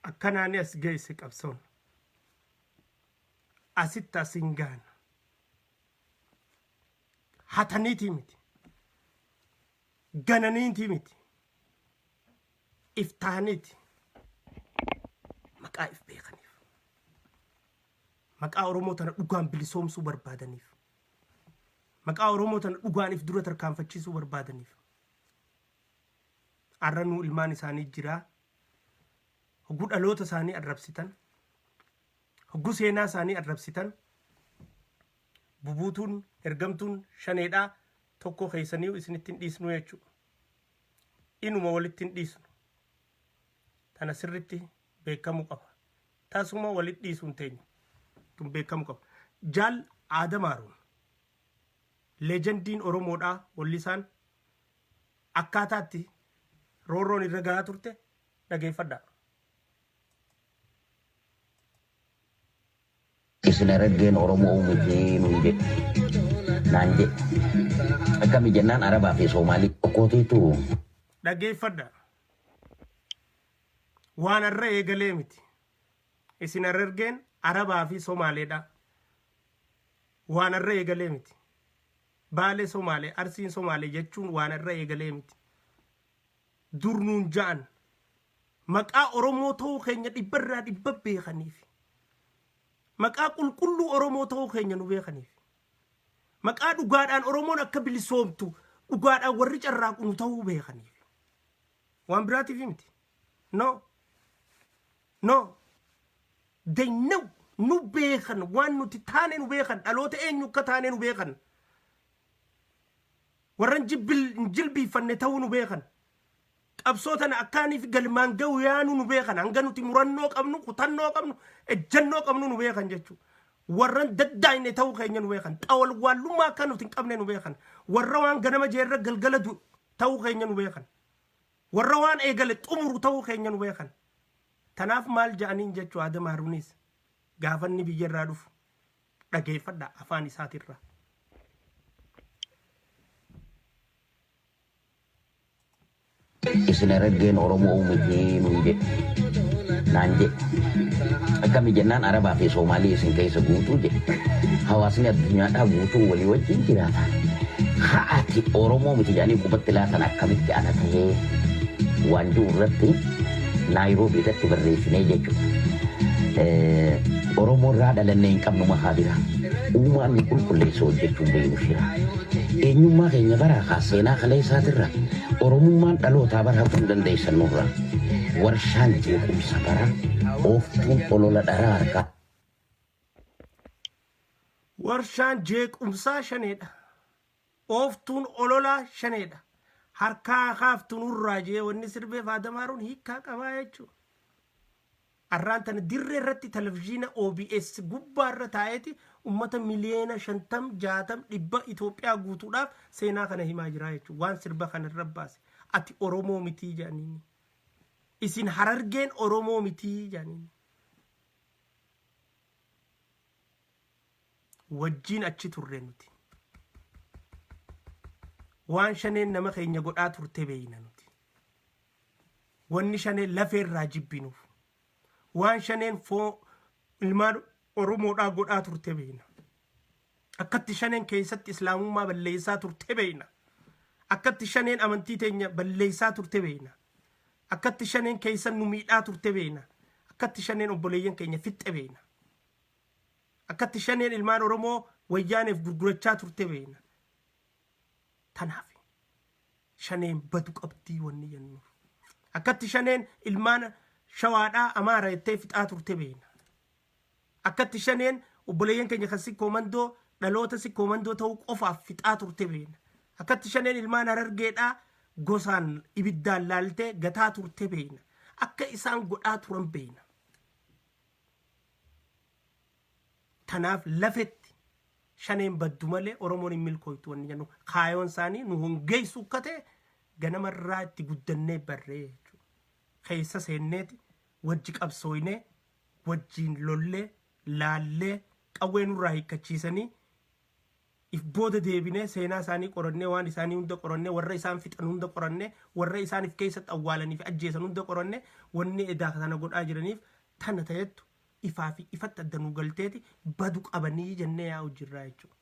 Akkanaani as geesse qabsoon. Asitti as hin gaana. Hataniitii miti. Gananiitii miti. Iftaaniiti. Maqaa if beekaniif. Maqaa Oromoo tana dhugaan bilisoomsuu barbaadaniif. Maqaa Oromoo tana dhugaan if dura tarkaanfachiisuu barbaadaniif. Arra nuu ilmaan isaanii jiraa. Hogguu dhaloota isaanii arrabsitan. Hogguu seenaa isaanii arrabsitan. Bubuutuun ergamtuun shaneedhaa tokko keessaniyu isinitti hin dhiisnu jechuudha. Inuma walitti hin dhiisnu. Tana sirritti beekamuu qaba. Tasuma walitti dhiisuu hin teenyu. Tun beekamu qaba. Jaal Aadam Haaruun leejendiin Oromoodhaa wallisaan akkaataatti roorroon irra gahaa turte dhageeffadhaa. Isin Harargeen Oromoo miti nuun jedhe. Naan jedhe. Akkami jennaan Arabaa fi Soomaalii tokkootiitu Dhageeffadha. Waan har'a eegalee miti. Isin Harargeen Arabaa fi Somaaleedha. Waan har'a eegalee miti. Baalee Somaalee, Arsiin Somaalee jechuun waan har'a eegalee miti. Dur nuun ja'an. Maqaa Oromoo ta'uu keenya dhibbarraa dhibba beekaniif. Maqaa qulqulluu Oromoo ta'uu keenya nu beekaniif. Maqaa dhugaadhaan Oromoon akka bilisoomtu dhugaadhaan warri carraaqu nu ta'uu beekaniif. Waan biraatiif miti. No. No. They know. Nu beekan, waan nuti taane nu beekan, dhaloota eenyu akka taane nu beekan. Warra hin jilbiiffanne ta'uu nu beekan. Qabsoo tana akkaaniif galmaan ga'u yaanu nu beekan. Hanga nuti murannoo qabnu, kutannoo qabnu, ejjennoo qabnu nu beekan jechuudha. Warra hin daddaa'ine ta'uu keenya nu beekan. Xawalwaallummaa akka nuti hin qabne nu beekan. Warra waan ganama jeerra galgala du'u ta'uu keenya nu beekan. Warra waan eegale xumuru ta'uu keenya nu beekan. Tanaaf maal ja'aniin jechuu Adam Haruunis gaafa inni biyya irraa dhufu dhageeffadha afaan isaatirraa. Isin Harargeen Oromoo miti nuun jedhe. Naan jedhe. Akkami jennaan Arabaa fi Soomaalii isin keessa guutuu jedhe. Hawaasni addunyaadhaa guutuu walii wajjin jiraata. Haa ati Oromoo miti jedhanii qubatti laatan akkamitti ana tahee waan jiru irratti Naayiroobii irratti barreessinee jechuudha. Oromoo irraa dhalannee hin qabnu makaa bira. Uumaan nu qulqulleessa hojjechuun beeynu shira. Eenyummaa keenya baraa kaa seenaa kalee isaatirra Oromummaan dhalootaa bara hafuu hin dandeessan nurra. Warshaan jeequmsa bara ooftuun olola dharaa harkaa. Warshaan jeequmsaa shaneedha. Ooftuun ololaa shaneedha. Harkaa kaaftu nurraa jee wanni sirbeef Aadam Haaruun hiikkaa qabaa jechuudha. Arraan tana dirree irratti televizyiina OBS gubbaa irra taa'eeti ummata miliyoona 50, 60, 100 Itoophiyaa guutuudhaaf seenaa kana himaa jira jechuudha. Waan sirba kana irra baase. Ati Oromoo mitii jedhaniini. Isin Harargeen Oromoo mitii jedhaniini. Wajjiin achi turre nuti. Waan shaneen nama keenya godhaa turte beeyna nuti. Wanni shaneen lafeerraa jibbinuuf. Waan shaneen foo ilmaan Oromoodhaa godhaa turte beeyna. Akkatti shaneen keessatti islaamummaa balleessaa turte beeyna. Akkatti shaneen amantii teenya balleessaa turte beeyna. Akkatti shaneen keessan nu miidhaa turte beeyna. Akkatti shaneen obboleeyyan keenya fixxe beeyna. Akkatti shaneen ilmaan Oromoo wayyaaneef gurgurachaa turte beeyna. Tanaaf shaneen badu qabdii wanni jennuuf. Akkatti shaneen ilmaan shawaadhaa Amaara jettee fixaa turte beeyna. Akkatti shaneen obboleeyyan keenya kan sikkoo mandoo dhaloota sikkoo mandoo ta'uu qofaaf fixaa turte beeyna. Akkatti shaneen ilmaan Harargeedhaa gosaan ibiddaan laaltee gataa turte beeyna. Akka isaan godhaa turan beeyna. Tanaaf lafetti shaneen baddu malee Oromoon hin milkooytu wanni jennu kaayoon isaanii nu hongeessu akka ta'e ganamarraa itti guddannee barree jechuudha. Keessa seenneeti wajji qabsooynee wajjiin lollee laallee qawwee nurraa hiikkachiisanii if booda deebinee seenaa isaanii qorannee, waan isaanii hunda qorannee, warra isaan fixan hunda qorannee, warra isaan if keessatti awwaalanii fi ajjeesan hunda qorannee, wanni edaa kana godhaa jiraniif tana ta'ettu ifaa fi ifatti adda nu galteeti badu qabanii jennee yaa'u jirraa jechuudha.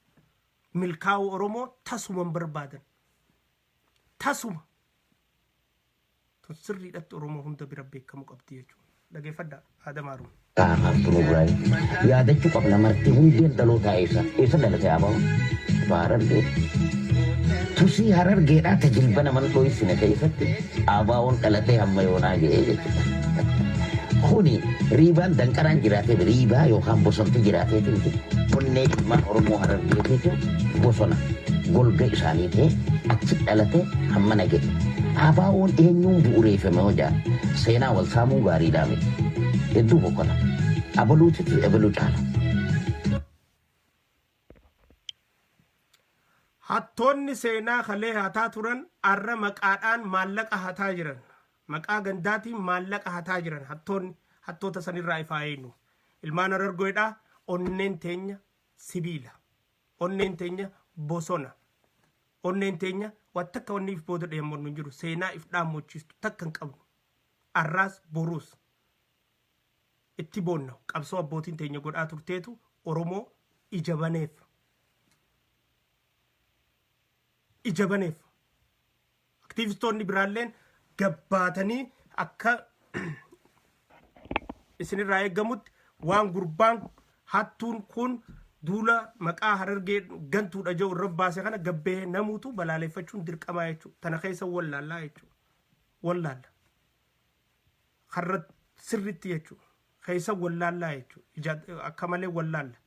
Milkaa'uu Oromoo tasuma hin barbaadan. Tasuma. Tun sirriidhatti Oromoo hunda bira beekamu qabdi jechuudha. Dhageeffadhaa Aadam Haaruun. Kaaftu nurraa yaadachuu qabna marti hundeen dhalootaa eessa eessa dhalate abaa'oon Harargee tusii Harargeedhaa ta jilba naman dhoysine keessatti abaa'oon dhalatee hamma yoonaa ga'ee jechuudha. Kuni riibaan danqaraan jiraatee riibaa yookaan bosonti jiraateeti miti onnee ilmaan Oromoo Harargeetiitu bosona golga isaanii ta'e achi dhalate hamma naga'e. Abaa'oon eenyuun bu'ureeffame hojaa seenaa wal saamuu gaariidhaa miti. Hedduu boqqota. Abaluutitu ebaluu caala. Hattoonni seenaa kalee hataa turan arra maqaadhaan maallaqa hataa jiran. Maqaa gandaatiin maallaqa hataa jiran hattoonni hattoota sanirraa ifaa eeynu. Ilmaan Harargeedhaa onneen teenya sibiila. Onneen teenya bosona. Onneen teenya waan takka wanni if booda dheemmannu hin jiru. Seenaa if dhaammochiistu takka hin qabnu. Arraas boruus itti boonna qabsoo abbootiin teenya godhaa turteetu Oromoo ija baneef. Ija baneef. Aktiivistoonni biraalleen gabbaatanii akka isinirraa eeggamutti waan gurbaan hattuun kun duula maqaa Harargee gantuudha jedhu irra baase kana gabbee namuutu balaaleffachuun dirqamaa jechuudha. Tana keessa wallaallaa jechuudha. Wallaalla. Karra sirritti jechuudha. Keessa wallaallaa jechuudha. Akka malee wallaalla.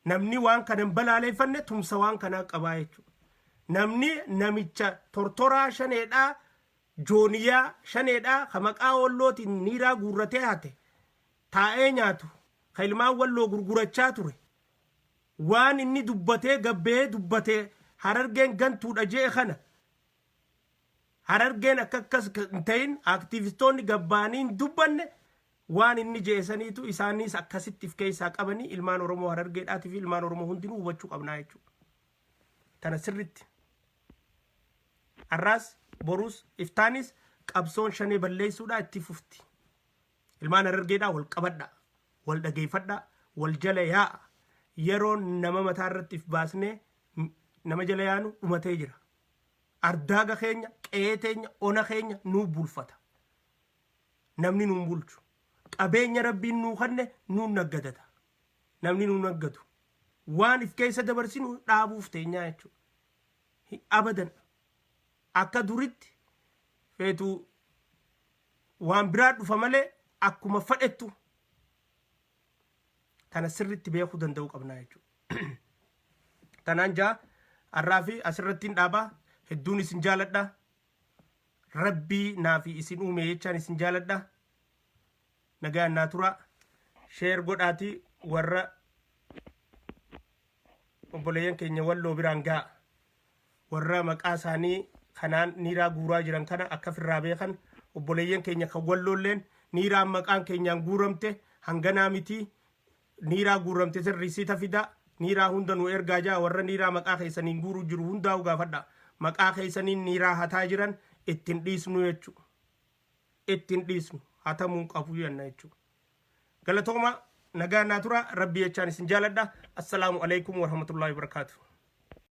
Namni waan kana hin balaaleffanne tumsa waan kanaa qabaa jechuudha. Namni namicha tortoraa shaneedhaa jooniyaa shaneedhaa ka maqaa wallootiin niiraa guurratee hate taa'ee nyaatu ka ilmaan walloo gurgurachaa ture waan inni dubbatee gabbee dubbatee Harargeen gantuudha je'e kana Harargeen akka akkas hin ta'in aktiivistoonni gabbaanii hin dubbanne waan inni je'e saniitu isaanis akkasitti if keessaa qabanii ilmaan Oromoo Harargeedhaatii fi ilmaan Oromoo hundinuu hubachuu qabnaa jechuudha. Tana sirritti. Har'aas boruus iftaanis qabsoon shanee balleessuudhaa itti fufti. Ilmaan Harargeedhaa wal qabadhaa, wal dhageeffadhaa, wal jala yaa'a. Yeroon nama mataa irratti if baasnee nama jala yaanu dhumatee jira. Ardaaga keenya, qe'ee teenya, ona keenya nuu bulfata. Namni nuun bulchu. Qabeenya Rabbiin nuu kanne nuun naggadata. Namni nuu naggadu. Waan if keessa dabarsinu dhaabuuf teenyaa jechuudha. Abadan. Akka duritti feetu waan biraa dhufa malee akkuma fadhettu tana sirritti beekuu danda'uu qabnaa jechuudha. Tanaan jaa har'aa fi asirratti hin dhaabaa hedduun isin jaaladha. Rabbii naa fi isin uume jechaan isin jaaladha. Nagaan naa turaa. Share godhaatii warra obboleeyyan keenya walloo biraan ga'a. Warra maqaa isaanii kanaan niiraa guuraa jiran kana akka firraa beekan obboleeyyan keenya kan walloolleen niiraan maqaan keenyaan guuramte hanganaa miti niiraa guuramte san risiita fida niiraa hunda nu ergaa jaa warra niiraa maqaa keessaniin guuruu jiru hundaa'u gaafadha maqaa keessaniin niiraa hataa jiran ittiin dhiisnu jechuu ittiin dhiisnu hatamuu qabu jenna jechuu galatooma nagaa naa tura rabbi jechaan isin jaaladha. Assalaamu alaikum warahmatullahi wabarakaatu.